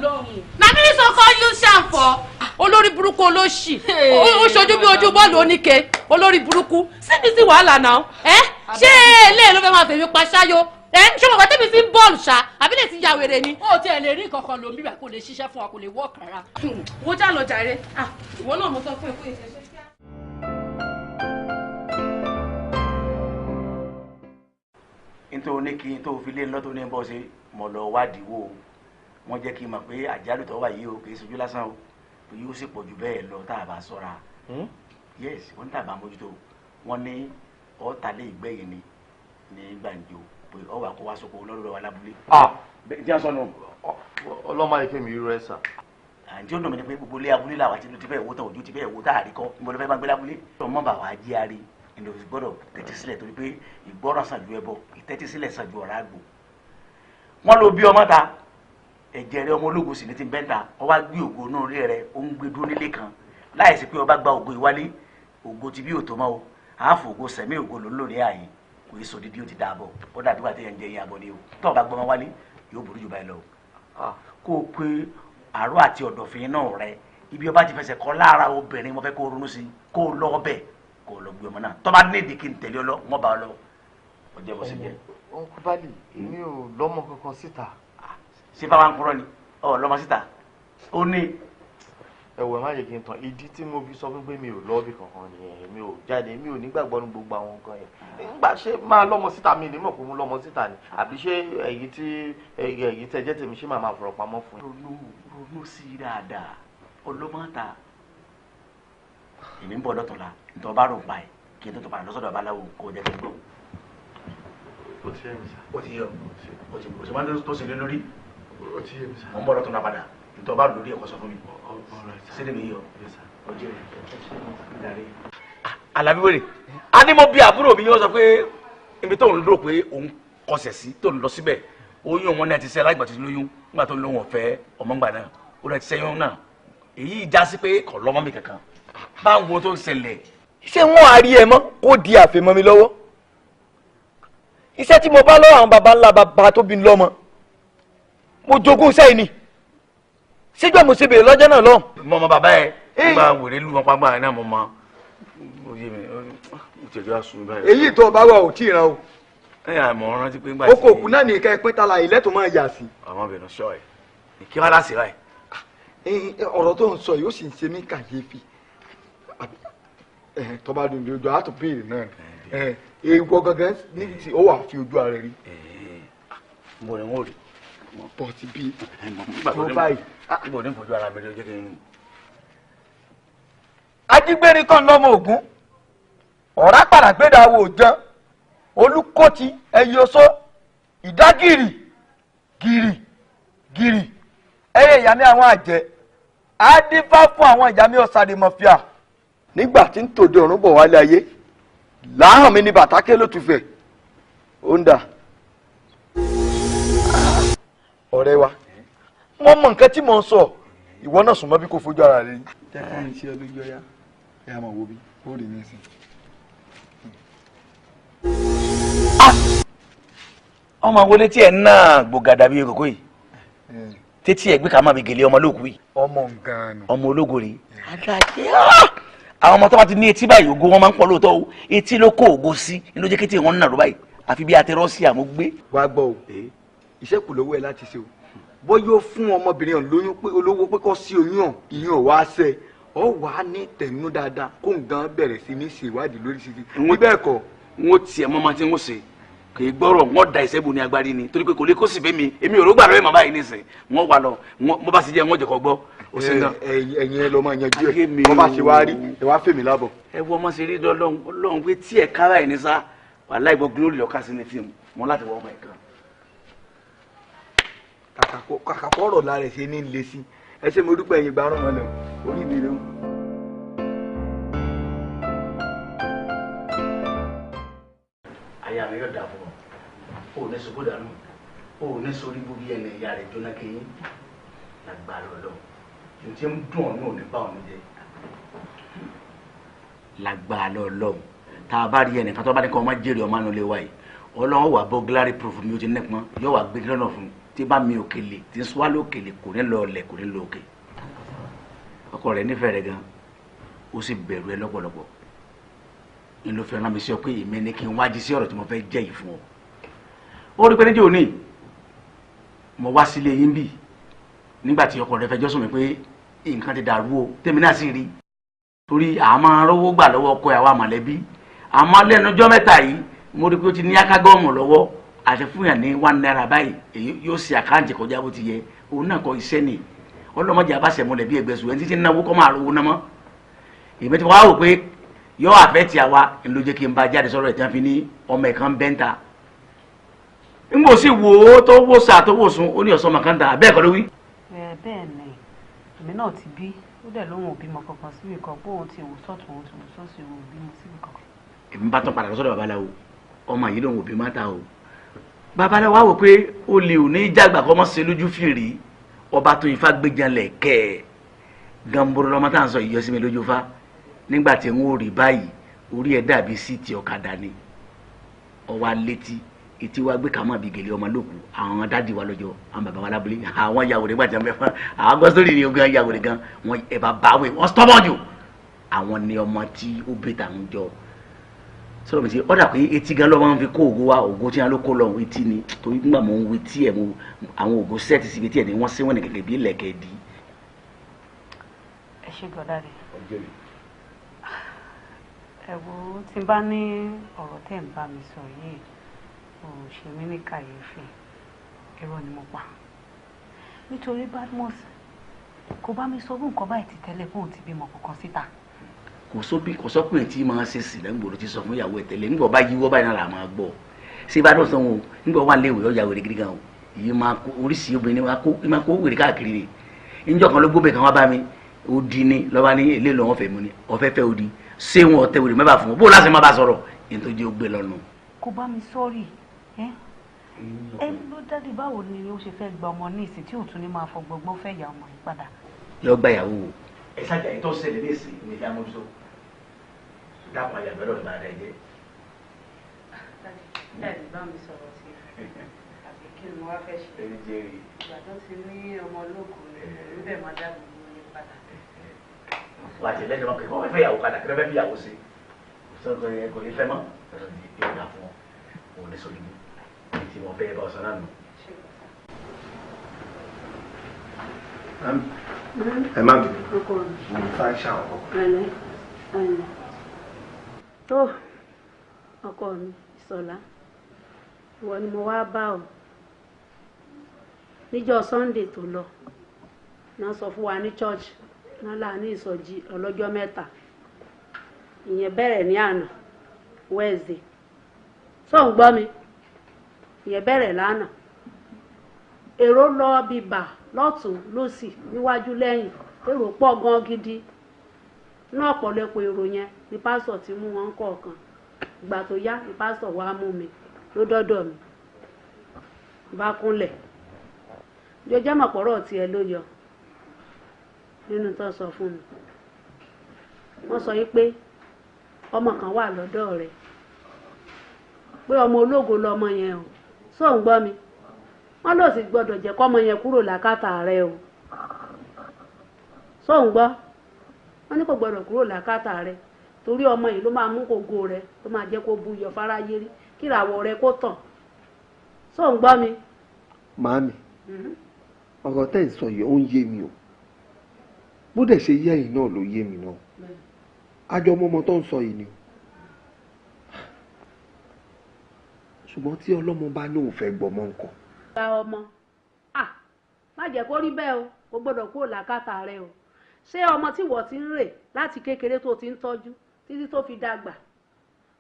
na mi ní sọkọ use sham for olórí burúkú olóṣì, ó ṣojú bí ojú bọ́ọ̀lù oníke, olórí burúkú. See this wàhálà náà, ṣé eléyìí ló fẹ́ máa fèmí pa ṣáyó? Ṣé mo gbà tẹ́mi sí bọ́ọ̀lù ṣá, àbí lè ti ya wèrè ni? Ó tiẹ̀ lè rí kankan lò ń bíbà, kò lè ṣiṣẹ́ fún wa, kò lè work rárá. Wo já lọ jàre, ìwọ náà mo sọ fún ẹ pé ìṣẹ̀ṣẹ̀. Nítorí ní kí n tó fi lé lọ́tọ́ ní bọ́ ṣe mọ̀ lọ wádìí wò ó, wọ́n jẹ́ kí n mọ̀ pé àjálù tó wà yìí o kì í ṣojú lásán o, pé yóò sì pọ̀ jù bẹ́ẹ̀ lọ tá a bá ṣọ́ra. Yes, wọ́n ní tá a bá mójútó, wọ́n ní ọ̀tàlẹ́ ìgbẹ́yìn ni ní gbàǹjo pé ọwọ́ àkọ́wá soko lọ́dọ̀ wa lábúlé. Tí a sọ nù. Ọlọ́mọ ayé fẹ́mi irú ẹ̀ sà. Àǹtí ó dùn mí ni pé gbogbo ilé abúlé làwọn àti ti fẹ́ wò tán òjò ti fẹ́ wò tá a rí kọ́ níbo ló fẹ́ máa gbé lábúlé. Ọmọ bàbá ajé arí ìlò gbọ́dọ̀ tẹ́tí sílẹ̀ torí pé ìgbọ́ràn sàn ju ẹbọ, ìtẹ́tí sílẹ̀ sàn ju ọ̀rá àgbò. Wọ́n ló bí ọmọ ta, ẹ̀jẹ̀ rẹ ọmọ ológo sì ní ti bẹ́ńta, ó wá gbé ògo náà rí rẹ, ó ń gbé dúró nílé kan láìsí pé ọba gba ògo ìwálé, ògo ti bí òtó mọ́ o, àáfò ògo sẹ̀mí ògo ló ń lò ní ààyè, kò í sọ dídí ó ti dàbọ̀, ó dàbí wà téèyàn ń jẹ yín abọ́ ni o, tó o bá gbọmọ wálé yóò burú jù báyìí lọ o. Kó o pé àárọ̀ àti ọ̀dọ̀fin náà rẹ, ibi ọba ti fẹsẹ̀ kọ́ lára obìnrin mo fẹ́ kó o ronú sí, kó o lọ ọbẹ̀ kó o lọ gbé ọmọ náà, tó bá nídìí kí n tẹ̀lé ọ lọ, wọ́n bá ọ lọ, ọjọ́ bó ṣe jẹ́. Uncle Bali, èmi ò lọ́mọ kankan síta. Ṣé báwa ń kúrọ́ ni ọ lọ́mọ síta ó ní. Ẹ̀wọ̀ ẹ má jẹ́ kí n tàn, ìdí tí mo fi sọ fún pé mi ò lọ́ọ̀bì kankan nìyẹn, mi ò jáde, mi ò nígbàgbọ́ ní gbogbo àwọn nǹkan yẹn. Nígbà ṣé máa lọ́mọ síta mi ní mọ̀ pé mo lọ́mọ síta ni, àbí ṣé èyí tí èyí tẹ́ jẹ́ tèmi ṣé màá máa fọ̀rọ̀ pamọ́ fún yín. Ronú sí i dáadáa, ọlọ́mọ ta èmi ń bọ̀ lọ́tọ̀la, nítorí ọba rò pa ẹ̀ kí n tó tó padà lọ́sọ̀dọ̀ babaláwo kó o jẹ́ kí n gbọ́. Ó ti yé mi sá. Ó ti yé ọ, ó ti máa ń tó ṣe lé lórí. Ó ti yé mi sá. Mo ń bọ̀ lọ́tọ̀la padà, nítorí ọba rò lórí ẹ̀kọ́ sọ fún mi. Sílẹ̀ mi yọ, ọjọ́ rẹ̀. Àlàbí wèrè, a ní mo bí àbúrò mi yóò sọ pé ibi tó ń rò pé òun kọsẹ̀ sí tó ń lọ síbẹ̀, oyún wọn náà ti sẹ́ lágbà tó ti lóyún, nígbà tó ń lóhùn ọ̀fẹ́ ọmọngbà náà, ó náà ti sẹ́yún náà, èyí já sí pé kò lọ́mọ mi kankan. Báwo tó ń ṣẹlẹ̀. Ṣé wọ́n á rí ẹ mọ́ kó di àfẹ́mọ́ mi lọ́wọ́? Iṣẹ́ tí mo bá lọ́wọ́ àwọn baba ńlá baba tó bí ń lọ́mọ, mo jogún iṣẹ́ yìí ni. Sígbà mo ṣe bèrè lọ́jọ́ náà lọ́hùn. Mo mọ bàbá ẹ nígbà wèrè lù wọn pàgbà náà mo mọ oyè mi ìtẹ̀jọ́ àsùn báyìí. Èyí tó o bá wà ò tí ì ràn o. Ẹ àmọ́ rántí pé ńgbà tí. Oko òkú náà ní ìka ẹpín tala ilẹ̀ tó máa yà sí. Ọmọbìnrin sọ ẹ kí wàá láṣẹ báyìí. Ọ̀rọ̀ tó ń sọ yìí ó sì ń ṣe mí kàyéfì. Tó bá dùn lójú àtò béèrè náà ni èèwọ̀ gangan ní ti ó wà fi ojú ara rí. Mo ní wọn ò rí. Bọ̀ ti bí tó báyìí. Mo ní fojú ara mi rí ojú kí n. Ajígbérin kan lọ́mọ Ògún, ọ̀rá pàràgbéra wo jẹun, olùkọ́tì ẹyẹ oṣó, ìdágìrì gìrì gìrì, ẹyẹ ìyàmí àwọn àjẹ́, á dífá fún àwọn ìyàmí ọ̀sàdìmọ̀fíà. Nígbà tí ń tòde ọ̀run bọ̀ wálé ayé, láhàn mi ni bàtákẹ́ ló tún fẹ̀, ó ń dà. Ọ̀rẹ́ wa, mo mọ nǹkan tí mò ń sọ, ìwọ náà sùn mọ́ bí kò fojú ara rẹ. Jẹ́ kí n ṣe ọ lójú ọyá, ẹ á máa wo bí, ó rí mi sìn. Ọmọ wo létí ẹ̀ náà gbògàdà bíi kòkó yìí, tètè ẹ̀ gbé ká má mi gèlè ọmọ ológun yìí. Ọmọ nǹkan nù. Ọmọ ológo rèé. Àwọn ọmọ tó bá ti ní etí báyìí ògo wọn máa ń pọ̀ lóòótọ́ o, etí ló kó ògo sí ló jẹ́ kété wọn ń nàró báyìí, àfi bí atẹ́rọ́sì àmọ́ gbé. Wàá gbọ́ o, iṣẹ́ kù lọ́wọ́ ẹ láti ṣe o, bóyá ó fún ọmọbìnrin ọ̀hún lóyún pé olówó pé kó sí oyún ọ̀hún, ìyẹn ò wá ṣe ọ wà á ní tẹ̀nú dáadáa kó nǹkan bẹ̀rẹ̀ sí ní ṣèwádìí lóríṣiríṣi. Bí bẹ́ẹ̀ kọ́. N ó tiẹ̀ mọ́ máa ti ń ṣe Kì í gbọ́rọ̀ wọ́n da ìṣẹ́bù ní agbárí ni torí pé kò lè kó sì fẹ́ mi èmi ò rógbà lọ́wọ́ màmá yìí nísìn wọ́n wà lọ mo bá sì jẹ́ wọ́n jẹ̀kọ́ gbọ́. Ẹ̀yin ẹ lọ máa yanjú ẹ bọ́ bá ṣe wá rí ẹ wá fèmí lábọ̀. Ẹ wọ ọmọ ṣe rí Ọlọ́run pé tí ẹ kára ẹ ní sá wàhálà ìgbọ́ glory lọ́ka sí ní fíìmù wọn láti wọ ọmọ ẹ̀ kan. Kàkà kọ́rọ̀ lára ẹ̀ ṣe ní le sí ẹ ṣe mo dúpẹ́ ẹ̀yin gbárùn mọ́lẹ̀ orí mi rẹ̀. Aya mi yóò dà fún ọ, ò ní sọ́kó dànù, ò ní sórí gbogbo ẹni ìyá rẹ̀ jóná kéyìn lágbára Ọlọ́run ní tí ń dùn ọ́ ní òní bá òní jẹ lágbára Ọlọ́run. Tá a bá rí ẹnìkan tó bá ní kí ọmọ jèrè ọmọ àánú lé wa yìí, Ọlọ́run wà bọ́gílárì proof mi ó ti nípọn yóò wà gbé lọ́nà fún un tí bá mi òkèlè tí ń swallow òkèlè kò ní lọ ọlẹ̀ kò ní lọ òkè. Ọkọ rẹ̀ nífẹ̀ẹ́ rẹ̀ gan, ó sì bẹ̀rù ẹ lọ́pọ̀lọpọ̀. Ń lọ fẹ́ràn mi sí ọ pé èmi ni kí n wájú sí ọ̀rọ̀ tí mo fẹ́ jẹ́ yìí fún ọ. Ó rí pé níjẹ́ òní mo wá sílé yín bì nígbà tí ọkọ rẹ̀ fẹjọ́ sùn mí pé nǹkan ti dàrú o, tèmi náà sì rí torí àmọ́ rówó gbà lọ́wọ́ ọkọ àwa mọ̀lẹ́bí. Àmọ́ lẹ́nu ọjọ́ mẹ́ta yìí mo rí pé ó ti ní akágọ́ọ̀mù lọ́wọ́ àti fún yàn ní ₦1 báyìí èyí yóò ṣe àkáǹtì kọjá bó ti yẹ. Òun náà kọ iṣẹ́ ni ọlọ́mọdé abáṣẹ mọ̀lẹ́bí ẹgbẹ́sùn ẹni títí náwó kọ́ máa rówó náà mọ́. Èmi ti wá wò pé yọ àfẹ́ tí a wa ló jẹ́ kí n bá jáde sọ̀rọ̀ ẹ̀ tí wọ́n fi ní ọmọ ẹ̀ kan bẹ́ńta. N kò sì wò ó tó wò sà tó wò sùn ó ní ọ̀sán màkàntà bẹ́ẹ̀ kọ́ ló wí. Bẹ́ẹ̀ ni èmi náà ti bí ó dẹ̀ lóhùn òbí mọ kankan síbi kan pé òun ti wò sọ́tún òun ti wò sósì òun òbí mọ síbi kankan. Èmi bá tán padà lọ sọ́dọ̀ babaláwo, ọmọ yìí lòun òbí má ta o. Babaláwo wá wò pé ó lè ò ní jàgbà kọ́ mọ́ sí lójú fìrí ọba tó ifá gbéjanlẹ̀ kẹ́ ẹ̀ gamboro lọ́mọ tá à ń sọ ìyọsí mi lójú fa. Nígbà tí n ó rí báyìí orí ẹ̀ dàbí síìtì ọ̀kadà ni ọwọ́ alétí etí wa gbé kàmá bíi gèlè ọmọ lóku àwọn dádì wa lọ́jọ́ àwọn bàbá wa lábúlé àwọn yàwòrán gbàjà mẹ́fà àwọn gbọ́sọ́rì ni ogun yàwòrán gan wọn ẹ̀ bá báwé wọ́n stọ́bọ̀ jù àwọn ni ọmọ tí ó bẹ tàwọn jọ sọ̀rọ̀ mi sí ọ̀dà pé etí gan lọ́wọ́ fi kó ògo wa ògo tí wọn ló kó lọ etí ni torí nígbà mò ń wo etí ẹ̀ mo àwọn ògo sẹ́ẹ̀tì síbi tí ẹ̀ ní wọ́n sí wọn ní gẹ́gẹ́ bí lẹ̀kẹ́ di. Ẹ ṣe gọdá rẹ. Ẹ wo tí n bá ní ọ̀rọ̀ tẹ́ ń bá mi sọ yìí ò ṣe mí ní kàyéfì, irọ́ ni mo pa nítorí Badmus kò bá mi sọ fún nǹkan báyìí ti tẹ́lẹ̀ fóun ti bímọ kankan síta. Kò sọ́kùnrin tí máa ṣe sí lẹ́gbọ̀ọ́ ti sọ fún ìyàwó ẹ̀ tẹ́lẹ̀ nígbà bá yíwọ́ báyìí náà là máa gbọ́ ṣé bá dọ̀sán o nígbà wà léèwé ọjà wèrè gidi gan o èyí máa kó oríṣi obìnrin máa kó wèrè káàkiri ni níjọ́ kan ló gbóbẹ̀ kan wá bá mi ó di ní lọ́ba ní èlé lọ́wọ́ fẹ́ mu ni ọ̀fẹ́ fẹ́ odi ṣé wọn ọ̀tẹ̀ wèrè mẹ́fà fún un bó láti má bá sọ̀rọ̀ èyí tó jẹ́ ó gbé lọ́nu. Kò bá mi sọ́ọ̀rì ẹ ẹ ló dáàdi báwo ni ó ṣe fẹ́ gba ọmọ ní ìsìn tí ò tún ní máa fọgbọgbọ́n fẹ́ ìyá ọmọ yìí padà. Yọ gba ìyàwó o. Ẹ ṣáàjà yìí tó ṣẹlẹ̀ ní ìsìn ní ìfẹ́ amójútó dákun àyàgbẹ́ lọ́dọ̀ bá rẹ̀ jẹ́. Dáàdi bá mi sọ̀rọ̀ sí i àbí kí ni wọ́n fẹ́ ṣe. Ìgbà tó ti ní ọmọ ológun ni èmi bẹ́ẹ̀ máa dáàbò bo ní padà. Wà á ti lẹ́jọ́ máa pè wọ́n fẹ́ yàwó padà kí wọ́n fẹ́ fi yàwó sí i kò ní fẹ́ mọ́ yóò dà fún ọ òun ní sọ̀rọ̀ ibi tí wọ́n fẹ́ bá ọ̀sán náà nù. Ẹ má bínú, mo fẹ́ ṣàwọn ọkọ. Tó ọkọ mi Ìṣọ̀lá, ìwọ ni mo wá bá ọ níjọ́ Sunday tó lọ náà sọ fún wa ní church náà là ní ìsọjí ọlọ́jọ́ mẹ́ta ìyẹn bẹ̀rẹ̀ ní àná Wednesday sọ ń gbọ́ mi ìyẹn bẹ̀rẹ̀ lánàá èrò lọ bíbà lọ́tún lọ́sì níwájú lẹ́yìn èrò pọ̀ gan gidi ní ọ̀pọ̀lọpọ̀ èrò yẹn ni pásítọ̀ ti mú wọn kọ̀ọ̀kan ìgbà tó yá ni pásítọ̀ wá mú mi ló dọ́dọ̀ mi bá kúnlẹ̀ jọjọ́ mọ̀pọ̀rọ̀ tiẹ̀ ló yọ nínú tó sọ fún mi wọ́n sọ yí pé ọmọ kan wà lọ́dọ̀ rẹ̀ pé ọmọ ológo lọmọ yẹn o sọ ń gbọ́ mi wọ́n lò sì gbọ́dọ̀ jẹ́ kọ́mọ yẹn kúrò lákàtà rẹ̀ o sọ ń gbọ́ wọ́n ní kò gbọ́dọ̀ kúrò lákàtà rẹ̀ torí ọmọ yìí ló máa mú kógo rẹ̀ ló máa jẹ́ kó buyọ̀ fáráyé rí kíràwọ̀ rẹ̀ kó tàn sọ ń gbọ́ mi. Màámi, ọ̀rọ̀ tẹ́ ń sọ yìí ó ń yé mi o bó dẹ̀ ṣe yé ẹ̀yin náà ló yé mi náà àjọ ọmọ tó ń sọ yìí ni o. Ṣùgbọ́n tí ọlọ́mọ bá lóun fẹ́ gbọmọ nǹkan. Gba ọmọ, ah, má jẹ́ kó rí bẹ́ẹ̀ o, kò gbọ́dọ̀ kúrò lákàtà rẹ o. Ṣé ọmọ tí wọ́n ti ń rè láti kékeré tó ti ń tọ́jú títí tó fi dàgbà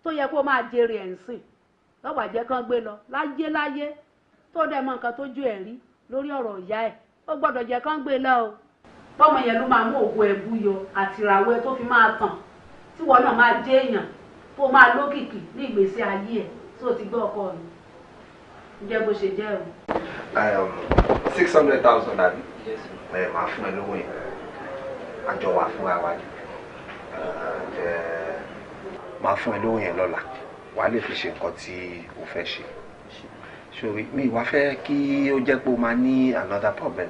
tó yẹ kó máa jèrè ẹ̀ ń sìn lọ́wọ́ àjẹ́ kan gbé lọ láyé láyé tó dẹ̀ mọ nǹkan tójú ẹ̀ rí lórí ọ̀rọ̀ ìyá ẹ̀, ó gbọ́dọ̀ jẹ́ kán gbé lọ o. Bọ́mọ yẹn ló máa mú ògo ẹ̀ búyọ àti ìràwọ̀ ẹ̀ tó fi máa tàn tí wọ́n náà máa jẹ́ èèyàn tó máa lókìkí ní ìgbésí ayé ẹ̀ tó ti gbọ́ ọkọ mi. Ǹjẹ́ bó ṣe jẹ́ o. 600,000 àbí? Ẹ máa fún ẹ lówó yẹn, àjọ wà fúnra wa ni. Máa fún ẹ lówó yẹn lọ́la, wàá lè fi ṣe nǹkan tí o fẹ́ ṣe. Sori mi wá fẹ́ kí ó jẹ́ pé o máa ní another problem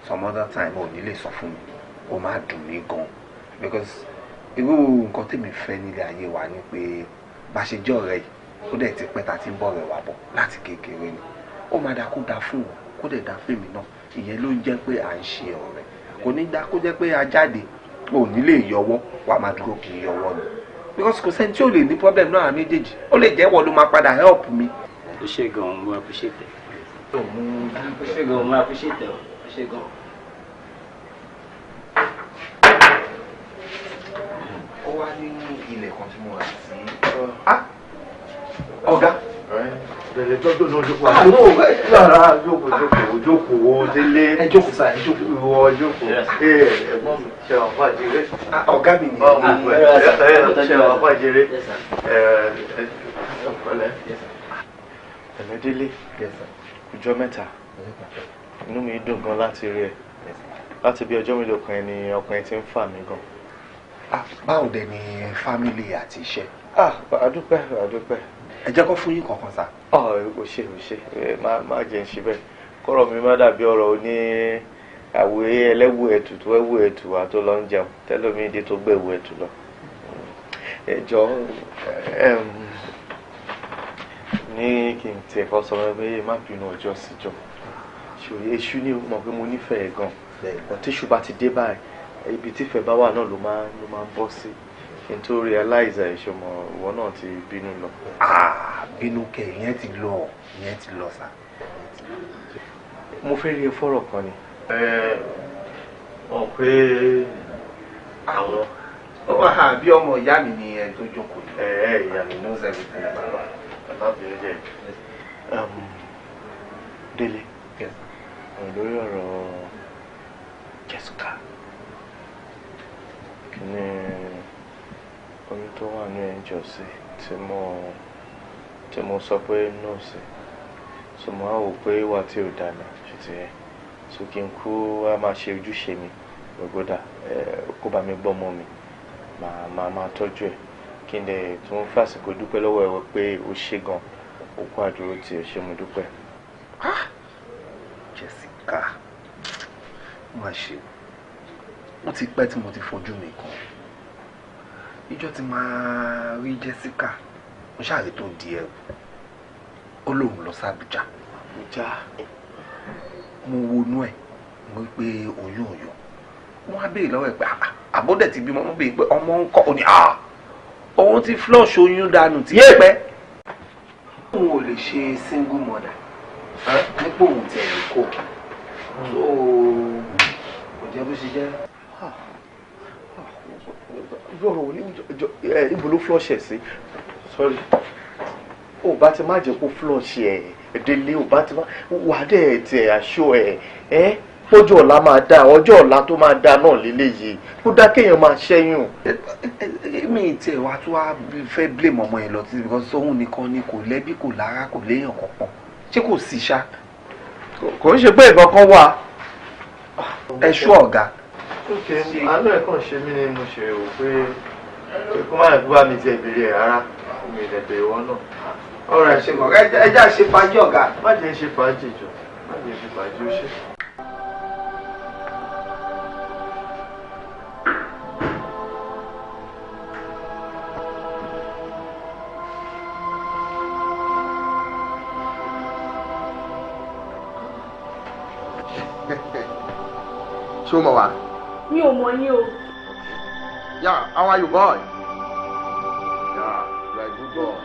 some other time, ò ní lè sọ fún mi, ó máa dùn mí gan, because irú nǹkan tèmi fẹ́ nílé ayé wa ni pé bá ṣe jẹ́ ọ̀rẹ́ yìí, ó dẹ̀ ti pẹ́ ta ti ń bọ̀ rẹ̀ wá bọ̀ láti kékeré ni. Ó máa da kó da fún wọn, kó dẹ̀ da fún èmi náà. Ìyẹn ló ń jẹ́ pé à ń ṣe ọ̀rẹ́. Kò ní dá kó jẹ́ pé a jáde, ò ní lè yọwọ́, wàá máa dúró kì í yọwọ́ ni, because kò sẹ́ni tí ò lè ní problem náà méjèèjì. Ó lè jẹ́ wọ́n ló máa padà help mi. Ó ṣe gan-an, mo appreciate ẹ. Ó ṣe gan-an, mo appreciate ẹ. Ó ṣe gan-an. Ó wá ní ilẹ̀ kan tí mo rà sí. Ọ̀gá. Bẹ̀rẹ̀ tọ́jú náà jókòó. Rárá, jókòó jókòó jókòó délé. Ẹ jókòó sáà, ẹ jókòó. Ìwọ jókòó. Ẹ̀gbọ́n mi, ṣe wà fún àjẹrè. Ọ̀gá mi ni. Ṣe wà fún àjẹrè. Ẹ̀lẹ́ délé, ọjọ́ mẹ́ta. Inú mi dùn gan láti rí ẹ. Láti bí ọjọ́ mélòó kan ni ọkùnrin ti ń fà mí gan. Báwo dẹ̀ ni fámìlì àti iṣẹ́? Àdúpẹ́ àdúpẹ́. Ẹ jẹ́ kó fún yín kankan sá. Ò ṣe ò ṣe, má jẹ́ ń ṣe bẹ́ẹ̀. Kọ́rọ̀ mi má dàbí ọ̀rọ̀ oní àwẹ̀ ẹlẹ́wù ẹ̀tù tó ẹ̀wù ẹ̀tù wa tó lọ ń jẹun tẹ́lómi dé tó gbẹ̀wù ẹ̀tù lọ. Ẹ jọ ní kí n tiẹ̀ kọ́ sọ pé má bínú ọjọ́ síjọ́. Ṣòye èṣù ni mo mọ̀ pé mo nífẹ̀ẹ́ gan. Ọ̀tíṣù bá ti dé báyìí, ibi tífẹ̀ bá wà náà ló máa ń bọ́ sí. Kí n tó realize ẹ̀ ṣọmọ ìwọ náà ti bínú lọ. Bínú kẹ, ìyẹn ti lọ, ìyẹn ti lọ sá. Mo fẹ́ rí ẹ fọ́rọ̀ kan ni. Ọ̀ pé àwọn. Bí ọmọ ìyá mi ni ẹ tó jókòó yìí. Ìyá mi knows everything about it. Délé, lórí ọ̀rọ̀ Jessica, kí ni oyún tó wà ní ẹ̀jọ̀ sí tí mo sọ pé no sí, so mo á wò pé wà tí ò dáná ṣe ti yẹ, so kí n kú á máa ṣe ojúṣe mi gbogbo kó bá mi gbọ́mọ mi, màá tọ́jú ẹ̀, kí n dẹ̀ tún fàsìkò dúpẹ́ lọ́wọ́ ẹ pé o ṣe gan, o kó àdúró tí o ṣe, mo dúpẹ́. Jessica, má ṣe, ó ti pẹ́ tí mo ti fojú mi kàn. Ìjọ́ tí máa rí Jessica, mo ṣáàrí tó di ẹrù, ó lóun lọ sí Àbújá. Àbújá. Mo wonú ẹ̀, mo rí pé oyún ọ̀yọ́. Wọ́n á béèrè lọ́wọ́ ẹ̀ pé àbọ̀dẹ̀ ti bímọ, mo béèrè pé ọmọ ń kọ́, ó ní òun ti flush oyún dànù tí pẹ́. Òun ò lè ṣe single mother nípò òun tiẹ̀ lè kó. So kò jẹ́ bó ṣe jẹ́. Yọ̀rọ̀ òní ibo ló flush ẹ̀ sí? Sorry. Ò bá ti má jẹ́ kó flush ẹ̀ délé, ò bá ti má wà dẹ̀ tiẹ̀ aṣọ ẹ̀ ẹ́ ọjọ́ ọ̀la máa dá, ọjọ́ ọ̀la tó máa dá náà lélẹ́yìí, kó dá kéèyàn máa ṣẹ́yún. Mi tiẹ̀ wá tó wá fẹ́ blame ọmọ yẹn lọ títí because òun nìkan ni kò lẹ́bí, kò lára, kò léèyàn kankan. Ṣé kò sí ṣá? Kò ń ṣe pé nǹkan kan wà. Ẹ ṣú ọ̀gá. Ok, àánú ẹ̀ kàn ṣe mí ni mo ṣe rò pé kó má gbọ́ mi tiẹ̀ béèrè ẹ̀ rárá, mi ì dẹ̀ béèrè wọn náà. Ọ̀rọ̀ ẹ̀ ṣe kọ̀, ẹ já ṣe fàájì ọ̀gá. Má jẹ́ ṣe fàájì jọ, má jẹ́ ṣe fàájì ó ṣe. Ṣé o mọ̀ wá? Mi ò mọ̀ yín o. Yeah, how are you, boy? Yeah, you are a good boy.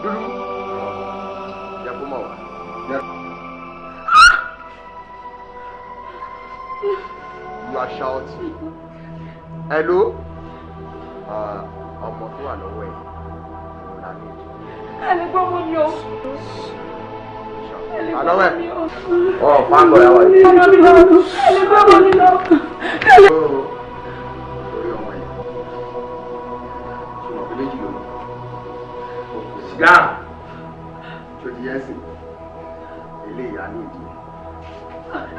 Dúdú yẹ kó mọ̀ wá. You are shouting. Hello? Ọmọ tó wà lọ́wọ́ ẹ̀ ló la ní ìdí. Ẹ lè gbọ́ mọ́ mi o. Ẹ lè gbọ́ mọ́ mi o. Ọ̀ fáńgọ̀ yà wá yìí. Ẹ lè gbọ́ mọ́ mi lọ. Orí ọmọ yẹn. Ṣùgbọ́n pé méjì ló lọ. Sìgá tó ti yẹ sí ilé ìyá ní ìdí.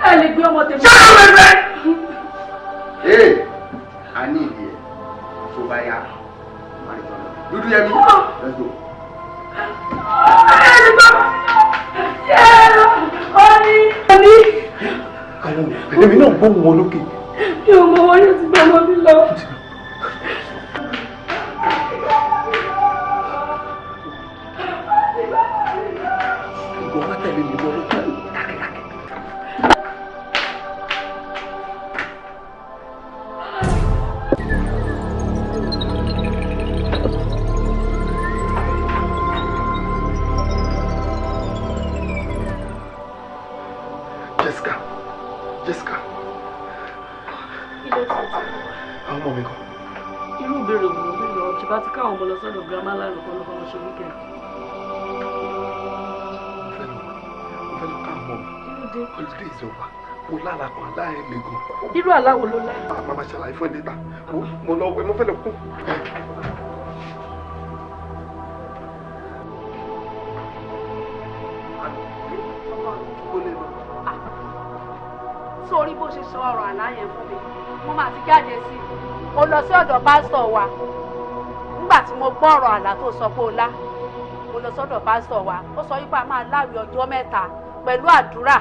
Ẹ lè gbé ọmọ tèmi. Ṣé àwọn ẹgbẹ́? Ee, a ní ìdí ẹ̀ tó bá yá. Dúdú Yẹmí, let's go. Ẹ lè gbọ́ mọ́ mi lọ. Èmi náà gbóhùn wọn lókè. Mi ò mọ wọn yóò ti gbọ́ ọmọ mi lọ. Ìwọ wá tẹ̀lé mi wọ́n lókè dákẹ́dákẹ́. Jessica, Jessica. Àwọn ọmọ mi kọ́. Irú ìbéèrè wo ló ń lọ? Ṣé bá ti káwọn ọmọ lọ sọ́dọ̀ girama lánàá kọ́ ló fọwọ́ ṣe wíkẹ̀? Mo fẹ́ lọ ká àwọn ọmọ mi. Holiday is over. Mo lára kan aláìlè gan. Irú àlá wo ló lá? Màmá ṣàlàyé fún ẹ níta. Mo lọ wẹ̀, mo fẹ́ lọ kú. Sórí bó ṣe sọ ọ̀rọ̀ àlá yẹn fún mi, mo máa ti jáde sí i. Mo lọ sí ọ̀dọ̀ pásítọ̀ wa. Nígbà tí mo gbọ́ ọ̀rọ̀ àlá tó sọ pé o lá, mo lọ sọ́dọ̀ pásítọ̀ wa. Ó sọ wípé a máa láwìí ọjọ́ mẹ́ta pẹ̀lú àdúrà.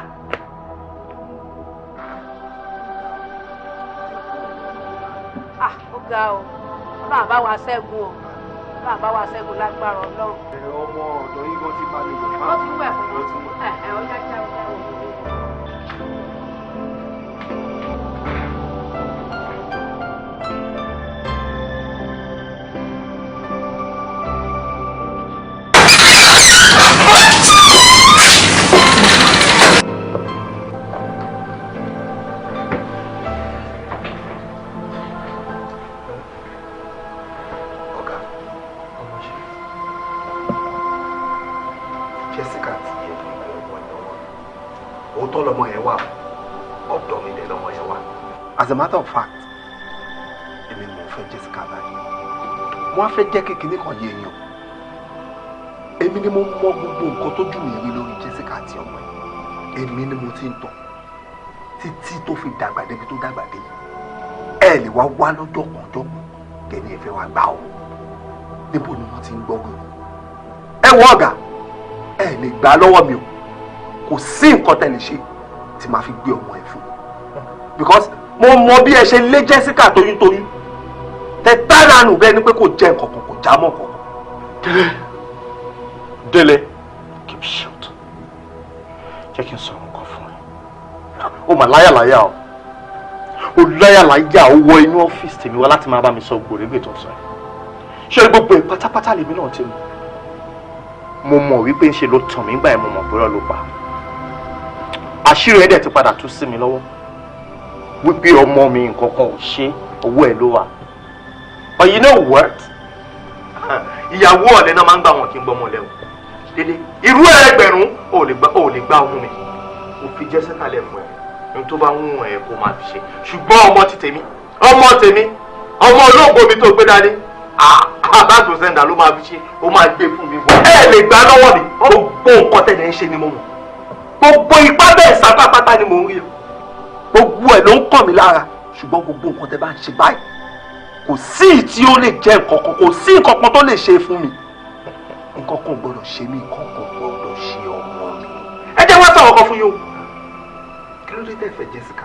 Ah, ó ga o. Ọlọ́run á bá wa ṣẹ́gun o. Ọlọ́run á bá wa ṣẹ́gun lágbára Ọlọ́run. Ọmọ ọ̀dọ̀ yín gan ti bá mi wò. Ó ti wẹ̀ fún mi. Ẹ ẹ ó yá já ó já o. Jessica ti yẹ fún ọmọ ìnáwó. Òótọ́ lọmọ yẹn wà, ọ̀dọ̀ mi dẹ̀ lọmọ yẹn wà. As a matter of fact, èmi ni mò ń fẹ́ Jessica báyìí. Mo á fẹ́ jẹ́ kékeré kan yé èèyàn. Èmi ni mo mọ gbogbo nǹkan tó jù mí rí lórí Jessica àti ọmọ ẹ̀. Èmi ni mo ti ń tọ̀ títí tó fi dàgbà débi tó dàgbà dé. Ẹ lè wá wá lọ́jọ́ kan jọ́kan kẹ́ni ẹ fẹ́ wá gbà ọ́. Níbo ni wọ́n ti ń gbọ́ gbogbo? Ẹ wọ ọ̀gá, ẹ lè gbà lọ́wọ́ mi o. Kò sí nǹkan tẹ́ lè ṣe tí màá fi gbé ọmọ ẹ fún, because mo mọ bí ẹ ṣe lé Jessica toyúntoyún tẹ tánàánù bẹ́ẹ̀ ni pé kò jẹ́ nǹkan kan, kò já mọ́ nǹkan kan. Délé, keep short. Jẹ́ kí n sọ nǹkan fún ẹ. Ó mà láyàláyà o. Ó láyàláyà ó wọ inú ọ́fíìsì tèmi wá láti máa bá mi sọ gbòrégbè tó ń sọ yìí. Ṣé gbogbo ẹ̀ pátápátá lèmi náà ti mọ̀? Mo mọ̀ wípé ń ṣe ló tàn mí gbà ẹ̀, mo mọ̀ pé irọ́ ló pa. Àṣírí ẹ̀ dẹ̀ ti padà tú sí mi lọ́wọ́. Wípé ọmọ mi nǹkan kan ò ṣe, owó ẹ̀ ló wà. But you know what? Ìyàwó ọ̀lẹ́ náà máa ń gbà wọn kí n gbọ́mọ lẹ́wọ̀. Délé, irú ẹgbẹ̀rún ò lè gbá ọmú mi. Mo fi Jessica lẹ̀ fún ẹ. Ohun tó bá ń wọ̀n ẹ kó máa fi ṣe. Ṣùgbọ́n ọmọ ti tèmi, ọmọ tèmi, ọmọ olóògbé mi tó gbé dání. Àbáàtò sẹ́ńdà ló máa fi ṣe, ó máa gbé fún mi. Ẹ lè gbà lọ́wọ́ mi. Gbogbo nǹkan tẹ̀lé ń ṣe ni mo mọ̀. Gbogbo ipá bẹ́ẹ̀ sá pátápátá ni mò ń rí o. Gbogbo ẹ̀ ló ń kàn mí lára. Ṣùgbọ́n gbogbo nǹkan tẹ́ bá ń ṣe báyìí, kò sí tí ó lè jẹ́ nǹkan kan, kò sí nǹkan kan tó lè ṣe fún mi. Nǹkan kan ò gbọ́dọ̀ ṣe mí, nǹkan kan ò gbọ́dọ̀ ṣe ọmọ mi. Ẹ jẹ́ wá sọ̀rọ̀ kan fún yín o. Kí ló dé tẹ́ fẹ́ Jessica?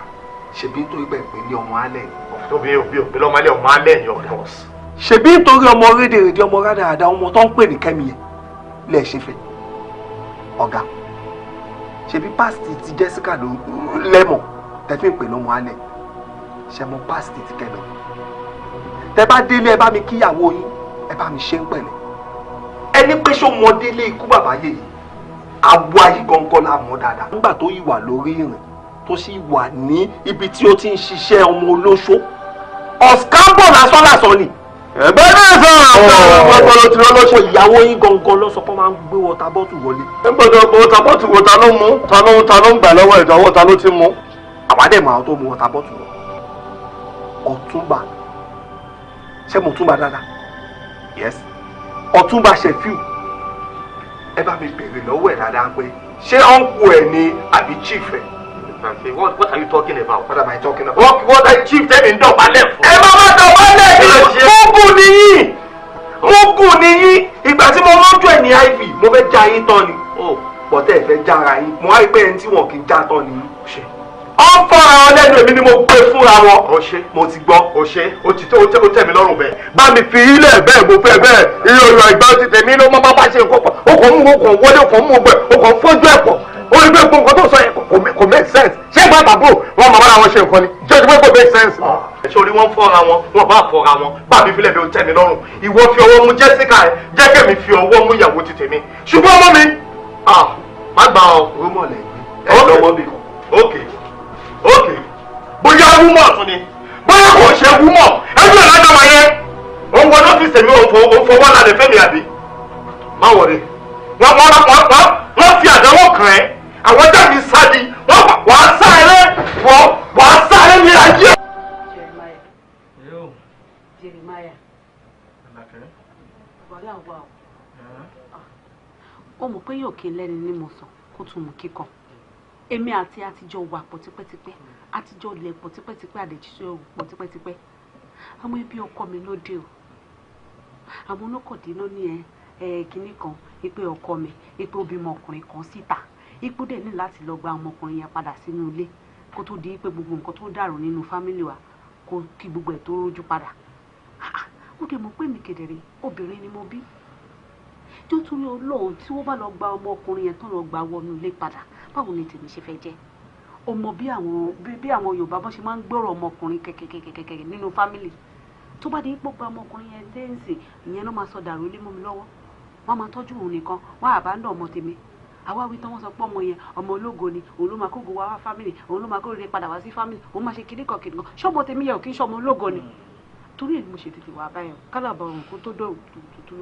Ṣèbí nítorí pé pé ní ọmọ alẹ́ ni. Òbí òbí òbí lọ́mọ alẹ́, ọmọ alẹ́ ni of course. Ṣèbí nítorí ọmọ rédèrèdè, ọmọ rádaràda, ọmọ tó ń pè ní Kẹ́mi yẹn lẹ̀ ṣe fẹ́. Ọ̀gá, ṣèbí pásítì ti Jessica ló lẹ́mọ̀ tẹ́fí ń pè lọ́mọ alẹ́. Ṣe mọ pásítì ti Kẹ́mi? Tẹ́ bá délé ẹ bá mi kíyàwó yín, ẹ bá mi ṣe ń pẹ̀lẹ́. Ẹni pé ṣó mọ délé ikú bàbá yèyí, àwa yìí gangan la mọ̀ dáadáa. Nígbà tó yìí wà lórí ìrìn tó sì wà ní ibi tí ó ti ń ṣiṣẹ́ ọmọ olóṣó, ọ̀skábọ̀ lásán lásán ni. Ẹ̀bẹ́ náà sọ̀rọ̀ àwọn ọmọ ti lọ lọ́sọ̀. Ìyàwó yín gangan ló sọ pé wọ́n máa ń gbé wọta bọ́tù wọlé. Ń gbọ́dọ̀ wọta bọ́tù wo ta ló mú ta ló ń gbà lọ́wọ́ ìdánwò ta ló ti mú. Àwa dẹ̀ mọ àwọn tó mú wọta bọ́tù lọ. Ọ̀túnba, ṣé mo túnba dáadáa? Yes, Ọ̀túnba Ṣẹ̀fíù, ẹ bá mi béèrè lọ́wọ́ ẹ̀ dáadáa pé ṣé ọ̀nkù ẹ̀ ni àbí chief ẹ̀? What are you talking about? What am I talking about? What are chief tẹ́mi ń dọ̀bálẹ̀ fún? Ẹ máa má dọ̀bálẹ̀ ní múgùn nìyí, múgùn nìyí. Ìgbà tí mo lójú ẹ̀ ní iv, mo fẹ́ já yín tán ni. Bọ̀tẹ́ ẹ̀ fẹ́ jára yín, mo wá rí pé ẹni tí wọn kì í já tán ni. Ó ń fọ́ra wọn lẹ́nu, èmi ni mo gbé fúnra wọn. O ṣe. Mo ti gbọ́. O ṣe. O ti tó o tẹ́ mi lọ́rùn bẹ́ẹ̀. Bá mi fi ilẹ̀ bẹ́ẹ̀ mo fẹ́ bẹ́ẹ̀. Iye ọ̀rọ̀ ìgbà ti tẹ̀mí ló máa bá ṣe nǹkan pọ̀. O kàn mú o kàn wọlé o kàn mú ọgbẹ́ o kàn fọ́jú ẹ̀ pọ̀. O rí pé gbogbo nǹkan tó sọ yẹn kò make sense. Ṣé ìgbà àbúrò wọn máa bára wọn ṣe nǹkan ni? Ṣé o ti pé kò make sense? Ṣé orí wọn fọ́ra wọn? Wọn bá fọ́ra wọn. Bá mi filẹ̀ bí o tẹ́ mi lọ́rùn. Ìwọ fi ọwọ́ mú Jessica ẹ̀, jẹ́ kẹ́mi fi ọwọ́ mú ìyàwó ti tèmi. Ṣùgbọ́n ọmọ mi, má gbà ọ́. Rúmọ̀ lẹ́gbẹ̀ẹ́. Ẹ lọ́wọ́ bì kan. Okay. Ok, bóyá wúmọ̀ tún ni, bóyá kò ṣe wúmọ̀, ẹgbẹ́ ìlànà wà yẹn. Òun wọ lọ́fíìsì mi, òun fọwọ́ lálẹ́ fẹ́mi àbí. Má wọlé. Wọ́n fi àdánwò kàn ẹ́. Àwọn jáde sádi, wọ́n á sáré, wọ́n á sáré ní ayé. Jeremiah. Wàhálà wà o. Ó mọ̀ pé yóò kí n lẹ́ni ní mo sàn kó tún mú kíkan. Èmi àti àtijọ́ wà pọ̀ tipẹ́tipẹ́, àtijọ́ lẹ̀ pọ̀ tipẹ́tipẹ́, àdèjíṣẹ́ pọ̀ tipẹ́tipẹ́. Àwọn ẹbí ọkọ mi ló dé o. Àwọn olókọ̀dínà ní ẹ kinní kan, ipe ọkọ mi, ipe ó bímọ ọkùnrin kan síta, ipò dẹ̀ ní láti lọ gba ọmọkùnrin yẹn padà sínú ilé kó tó di pé gbogbo nǹkan tó dàrú nínú fámìlì wa kó kí gbogbo ẹ̀ tó rójú padà. Ó dẹ̀ mọ̀ pé mi kedere, obìnrin ni mo bí. Tó torí Ọlọ́run tí wọ́n bá lọ gba ọmọkùnrin yẹn tó lọ gba wọnú ilé padà, báwo ni tèmi ṣe fẹ́ jẹ́? O mọ bí àwọn Yorùbá bọ́n ṣe máa ń gbọ́rọ̀ ọmọkùnrin kẹ̀kẹ̀kẹ̀kẹ̀ nínú fámìlì. Tó bá di pé gba ọmọkùnrin yẹn dẹ́ǹsì, ìyẹn ló máa sọ dàrú ilé mọ́ mi lọ́wọ́. Wọ́n máa tọ́jú òun nìkan, wọ́n àbá ń dọ̀ ọmọ tèmi. Àwa wí tán, wọ́n sọ pé ọmọ yẹn ọmọ ológo ni, òun ló máa kógo wá wá fámìlì, òun ló máa kó rere padà wá sí fámìlì, òun máa ṣe kinní kan kinní kan. Ṣọ́mọ tèmi yẹn ò kí ń ṣọmọ ológo ni? Torí èmi mo ṣe tètè wá báyọ̀, kálàbọ̀ òun kó tó dọ̀ tó.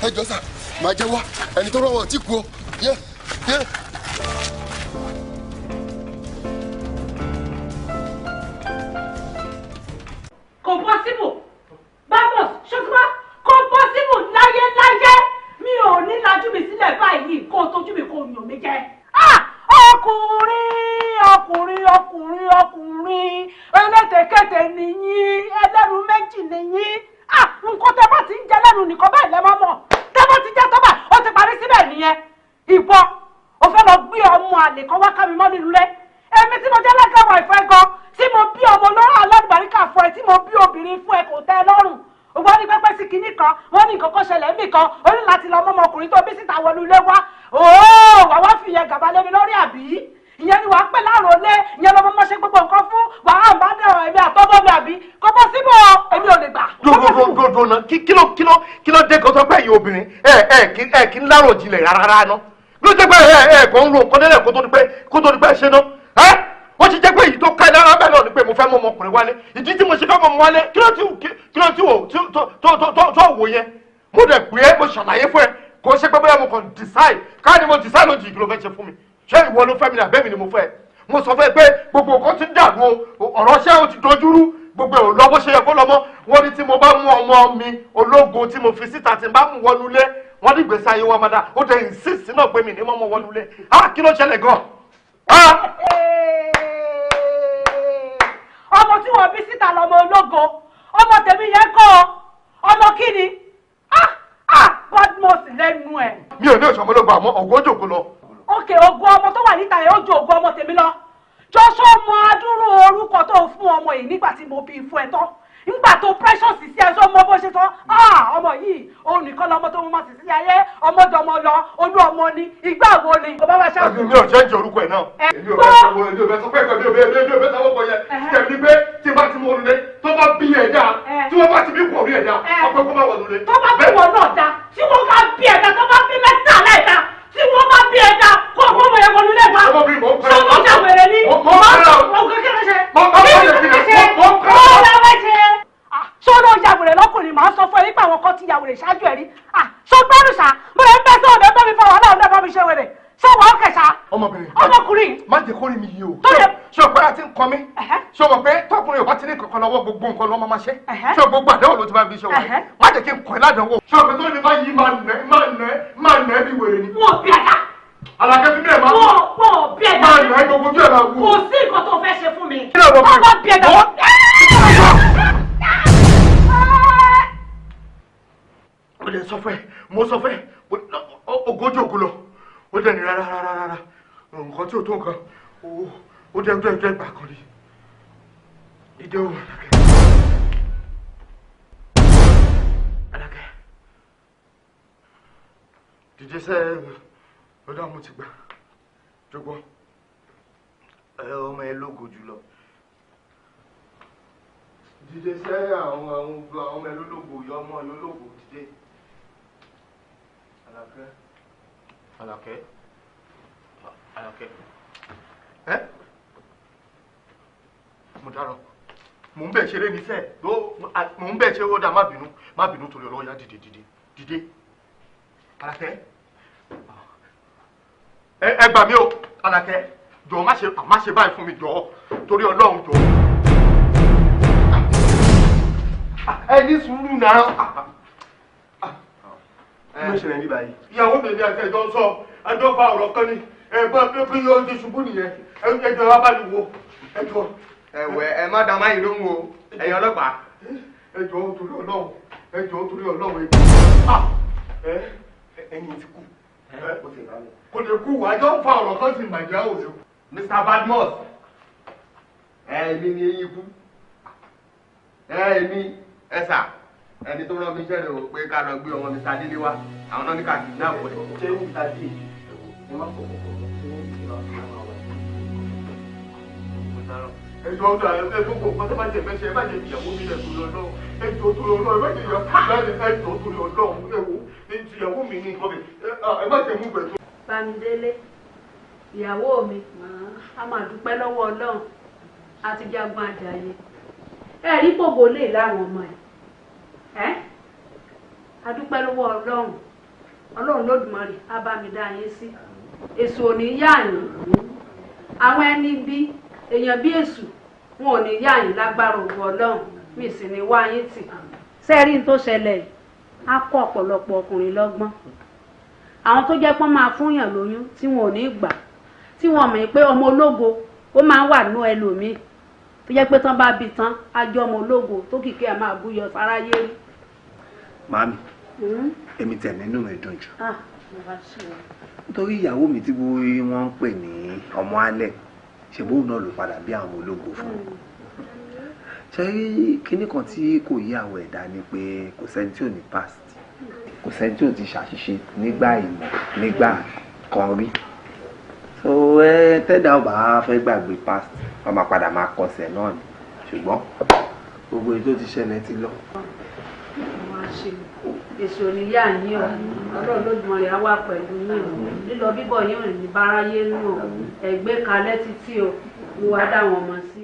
Ẹ jọ sà, máa jẹ́wọ́ ẹni tó rọwọ́ tí kú o. Yé yé. Kò possible, Badmus, ṣọtúbá, kò possible láyéláyé. Mi ò ní lajú mi sílẹ̀ báyìí kó o tójú mi kó o yàn mí jẹ. Ọkùnrin ọkùnrin ọkùnrin ọkùnrin ẹlẹ́tẹ̀kẹ̀tẹ̀ nìyí, ẹlẹ́nu méjì nìyí. Nǹkan tẹ́ bá ti ń jẹ lẹ́nu nìkan báyìí lẹ́ máa mọ̀. Tẹ́ bá ti jẹ́ tọ́ báyìí, ó ti parí síbẹ̀ nìyẹn. Ìbọn, o fẹ́ lọ gbé ọmọ àlè kan wá ká mi mọ́ nínú ilé. Èmi tí mo jẹ́ lẹ́gàwọ̀ ìfẹ́ gan, tí mo bí ọmọ lọ́rọ̀ alálùbáríkà fún ẹ, tí mo bí obìnrin fún ẹ, kò tẹ́ ẹ lọ́rùn. Wọ́n ní pẹ́pẹ́ sí kinní kan, wọ́n ní nǹkan kan ṣẹlẹ̀ mí kan, ó ní láti lọ mọ́mọkùnrin tó bí síta wọnú ilé wá. Ooo, wà wá fi ìyẹn gàba lé mi lórí àbí? Ìyẹn ni wàá pè láròlé, ìyẹn lọ́mọ mọ́ ṣe gbogbo nǹkan fún, wàá bá dẹ̀rọ̀ èmi àtọ́mọ́ mi àbí? Kò bọ́ síbò, èmi ò lè gbà. Dòdòdòdò náà, kí ló dé kan tó pẹ́ yìí obìnrin ẹ kí ń lárò jinlẹ̀ rárá ná. Ló jẹ́ pé ẹ kàn ń ro nǹkan délẹ̀ kó tó di pé ṣe ná. Ó ti jẹ́ pé èyí tó ká lára bẹ́ẹ̀ náà ni pé mo fẹ́ mọ ọmọkùnrin wálé. Ìdí tí mo ṣe fẹ́ mọ ọmọ wálé, kí ló ti wò tó wò yẹn? Mo dẹ̀ pé é, mo ṣàlàyé fún ẹ, kò ṣe pé bóyá mo kàn decide, ká ní mo decide lójijì kí ló fẹ́ ṣe fún mi. Ṣé ìwọ ló fẹ́ mi ni àbẹ́ mi ni mo fẹ́? Mo sọ fún ẹ pé gbogbo nǹkan ti ń dàrú o, ọ̀rọ̀ ṣẹ́ o ti dojúrú, gbogbo ẹ̀ ò lọ bó ṣe yẹ kó lọ mọ́. Wọ́n ní tí mo bá mú ọmọ mi ológo tí mo fi síta tí n bá mú wọnú ilé, wọ́n ní ìgbésí ayé wa máa dá. Ó dẹ̀ insist náà pé mi ní mọ́mọ́ wọnú ilé. Á kí ló ṣẹlẹ̀ gan? Ọmọ tí wọ́n bí síta lọmọ ológo, ọmọ tèmi yẹn kọ́ ọmọ kí ni? Badmus lẹ́nu ẹ̀. Mi ò ní òṣùwọ̀n ológo àmọ́ ògo jòkó lọ. Òkè ògo ọmọ tó wà níta yẹn ó ju ògo ọmọ tèmi lọ. Jọ́sọ́ mọ adúrú orúkọ tó fún ọmọ yìí nígbà tí mo bí fún ẹ tán. Nígbà tó precious sí ẹ sọ mọ bó ṣe sọ, ọmọ yìí òun nìkan lọmọ tó mú ma sì sí ayé, ọmọdọmọ lọ, olú ọmọ ni, ìgbà wo ni? Kò bá wa ṣáà. Mi ò ṣe ń jẹ orúkọ ẹ̀ náà. Èmi ò bẹ sọ, èmi ò bẹ sọ pé mi ò bẹ sọ wọ́pọ̀ yẹn. Tẹ̀mí pé tí bá ti mú ọ lulẹ̀, tó bá bí ẹ̀ dáa, tí wọ́n bá ti bí kò rí ẹ̀ dáa, ọpẹ́ kó má wọ̀ lulẹ̀. Tó bá bí wọn náà dáa, tí wọ́n bá bí ẹ̀ dáa, tó bá bí mẹ́ta láìda, tí wọ́n bá bí ẹ̀ dáa, kó o mọ̀ yẹn wọnú lẹ́gbàá. Sọ́kọ́ jà wẹ̀rẹ̀ ni. Ṣé ló ya wèrè lọ́kùnrin? Màá sọ fún ẹ nípa àwọn kan ti ya wèrè ṣáájú ẹ rí. Ṣó gbẹ́rù ṣá? Mo lè ń bẹ́ sọ́ọ̀ bẹ́ẹ̀ bá mi fa wàhálà ọ̀dọ́ bá mi ṣe wèrè. Ṣé wàá kẹ̀ṣá? Ọmọkùnrin má jẹ́ kó rí mi yìí o. Ṣé o pé a ti ń kọ mí? Ṣé o mọ̀ pé tọkùnrin ò bá ti ní kankan lọ́wọ́ gbogbo nǹkan lọ́mọ máa ṣe? Ṣé o gbogbo àdánwò ló ti máa fi ṣe wọlé? Má jẹ́ kí n kọ́ ẹ ládánwò. Ṣé o pé tó ní bá yí máa nà ẹ́ bí wèrè ni? Wọ́n bí ẹ̀dá. Àlàkẹ́ fi mílẹ̀ máa wọ́n bí ẹ̀dá. Máa nà ẹ́ gbogbo ojú ẹ̀ máa wú. Kò sí nǹkan tó fẹ́ ṣe fún mi. Kí ló Wọ́n bí ẹ̀dá. Ó lè sọ fún ẹ, mo sọ fún ẹ, ogójì ògùn lọ. Ó dẹ̀ ní rárá rárá rárá, nǹkan tí ò tó nǹkan, ó dẹ̀ ọjọ́ ìgbà kan rí. Ìdè o, Àlàkẹ́. Àlàkẹ́. Dìde sẹ́ ọ̀dọ́ àwọn ti gbà. Jọ̀gbọ́n, ọmọ ẹ lógo jùlọ. Dìde sẹ́ àwọn ọmọ ẹ lólógo, ìyá ọmọ ẹ lólógo, dìde. Àlàkẹ́. Àlàkẹ́. Àlàkẹ́. Ẹ́ mo dáràn. Mò ń bẹ̀ ṣeré ní sẹ́ẹ̀. Mò ń bẹ̀ ṣeré ó dá má bínú. Má bínú torí ọlọ́wọ́ yá dìde dìde dìde. Àlàkẹ́. Ẹ gbà mí o, Àlàkẹ́. Jọ̀ọ́ má ṣe báyìí fún mi jọ̀ọ́ torí Ọlọ́run jọ̀ọ́. Ẹ ní sùúrù náà. Kí ló ṣẹlẹ̀ ní báyìí? Ìyàwó mi ni àti ẹjọ́ ń sọ, ẹjọ́ fa ọ̀rọ̀ kan ni, ẹ̀gbọ́n bí yóò ti ṣubú nìyẹn, ẹjọ́ wa bá mi wo, ẹjọ́. Ẹ̀wẹ̀ ẹ má da máyì lóhùn o, ẹ̀yin ọlọ́pàá. Ẹjọ́ torí Ọlọ́run, ẹjọ́ torí Ọlọ́run ẹjọ́. Ẹ̀yin ti kú. Kò lè kú, àjọ ń fa ọ̀rọ̀ kan sí Nàìjíríà ò lè kú. Mr. Badmus, èmi ni eyín kú. Èmi ẹ sà. Ẹni tó rán mi iṣẹ́ rẹ̀ o pé ká lọ gbé ọmọ Mr. Délé wá, àwọn náà ní ká kidnap ẹ̀. Ṣé Mr. Délé ẹ má fọwọ́ kọ́ ẹjọ́ ọdún ààrẹ ẹ gbogbo nǹkan tó bá jẹ fẹ́ ṣe ẹ má jẹ ìyàwó mi lẹ̀ torí Ọlọ́run, ẹjọ́ torí Ọlọ́run, ẹ má jẹ ìyàwó torí Ọlọ́run, ẹ wo ìyàwó mi ni ẹ má jẹ mú bẹ̀ tó. Bámidélé, ìyàwó mi, a máa dúpẹ́ lọ́wọ́ Ọlọ́run àti jagun àjàyè. Ẹ rí pògó lè láwọn ọmọ ẹ̀. A dúpẹ́ lọ́wọ́ Ọlọ́run, Ọlọ́run Lódùmarè á bá mi dá yín sí. Èṣù ò ní yà yín. Àwọn ẹni bí èèyàn bí èṣù wọn ò ní yà yín lágbára ògo Ọlọ́run, mi sì ní wá yín tì. Sẹ́ẹ̀rí tó ṣẹlẹ̀ yìí á kọ́ ọ̀pọ̀lọpọ̀ ọkùnrin lọ́gbọ́n. Àwọn tó jẹ́ pọ́n máa fúnyàn lóyún tí wọn ò ní gbà, tí wọn mọ̀ pé ọmọ ológo ó máa ń wà nú ẹlòmíì tó jẹ́ pé tán bá bí tán á jẹ́ ọmọ ológo tó kìkẹ́ ẹ̀ máa búyọ sáráyé rí. Màámi, èmi tẹ̀ nínú mi dùn jù. Nítorí ìyàwó mi tí wọ́n ń pè ní ọmọ alẹ́, ṣèbóun náà ló padà bí àwọn ológo fún un. Ṣé rí kinní kan tí kò yí àwọn ẹ̀dá ni pé kò sẹ́ni tí ò ní past, kò sẹ́ni tí ò ti ṣàṣìṣe nígbà ìmọ̀ nígbà kan rí. So ẹ tẹ́dá ò bá fẹ́ gbàgbé past, wọ́n máa padà máa kọsẹ̀ náà ni. Ṣùgbọ́n gbogbo èyí tó ti ṣẹlẹ̀ ti lọ. Èso níyà yín o, Ọlọ́run Lódùmarè á wà pẹ̀lú yín o, lílọ bíbọ̀ yín ò ní báráyé nù o, ẹ̀gbẹ́ kalẹ̀ títí o, wíwá dáwọn ọmọ sí o.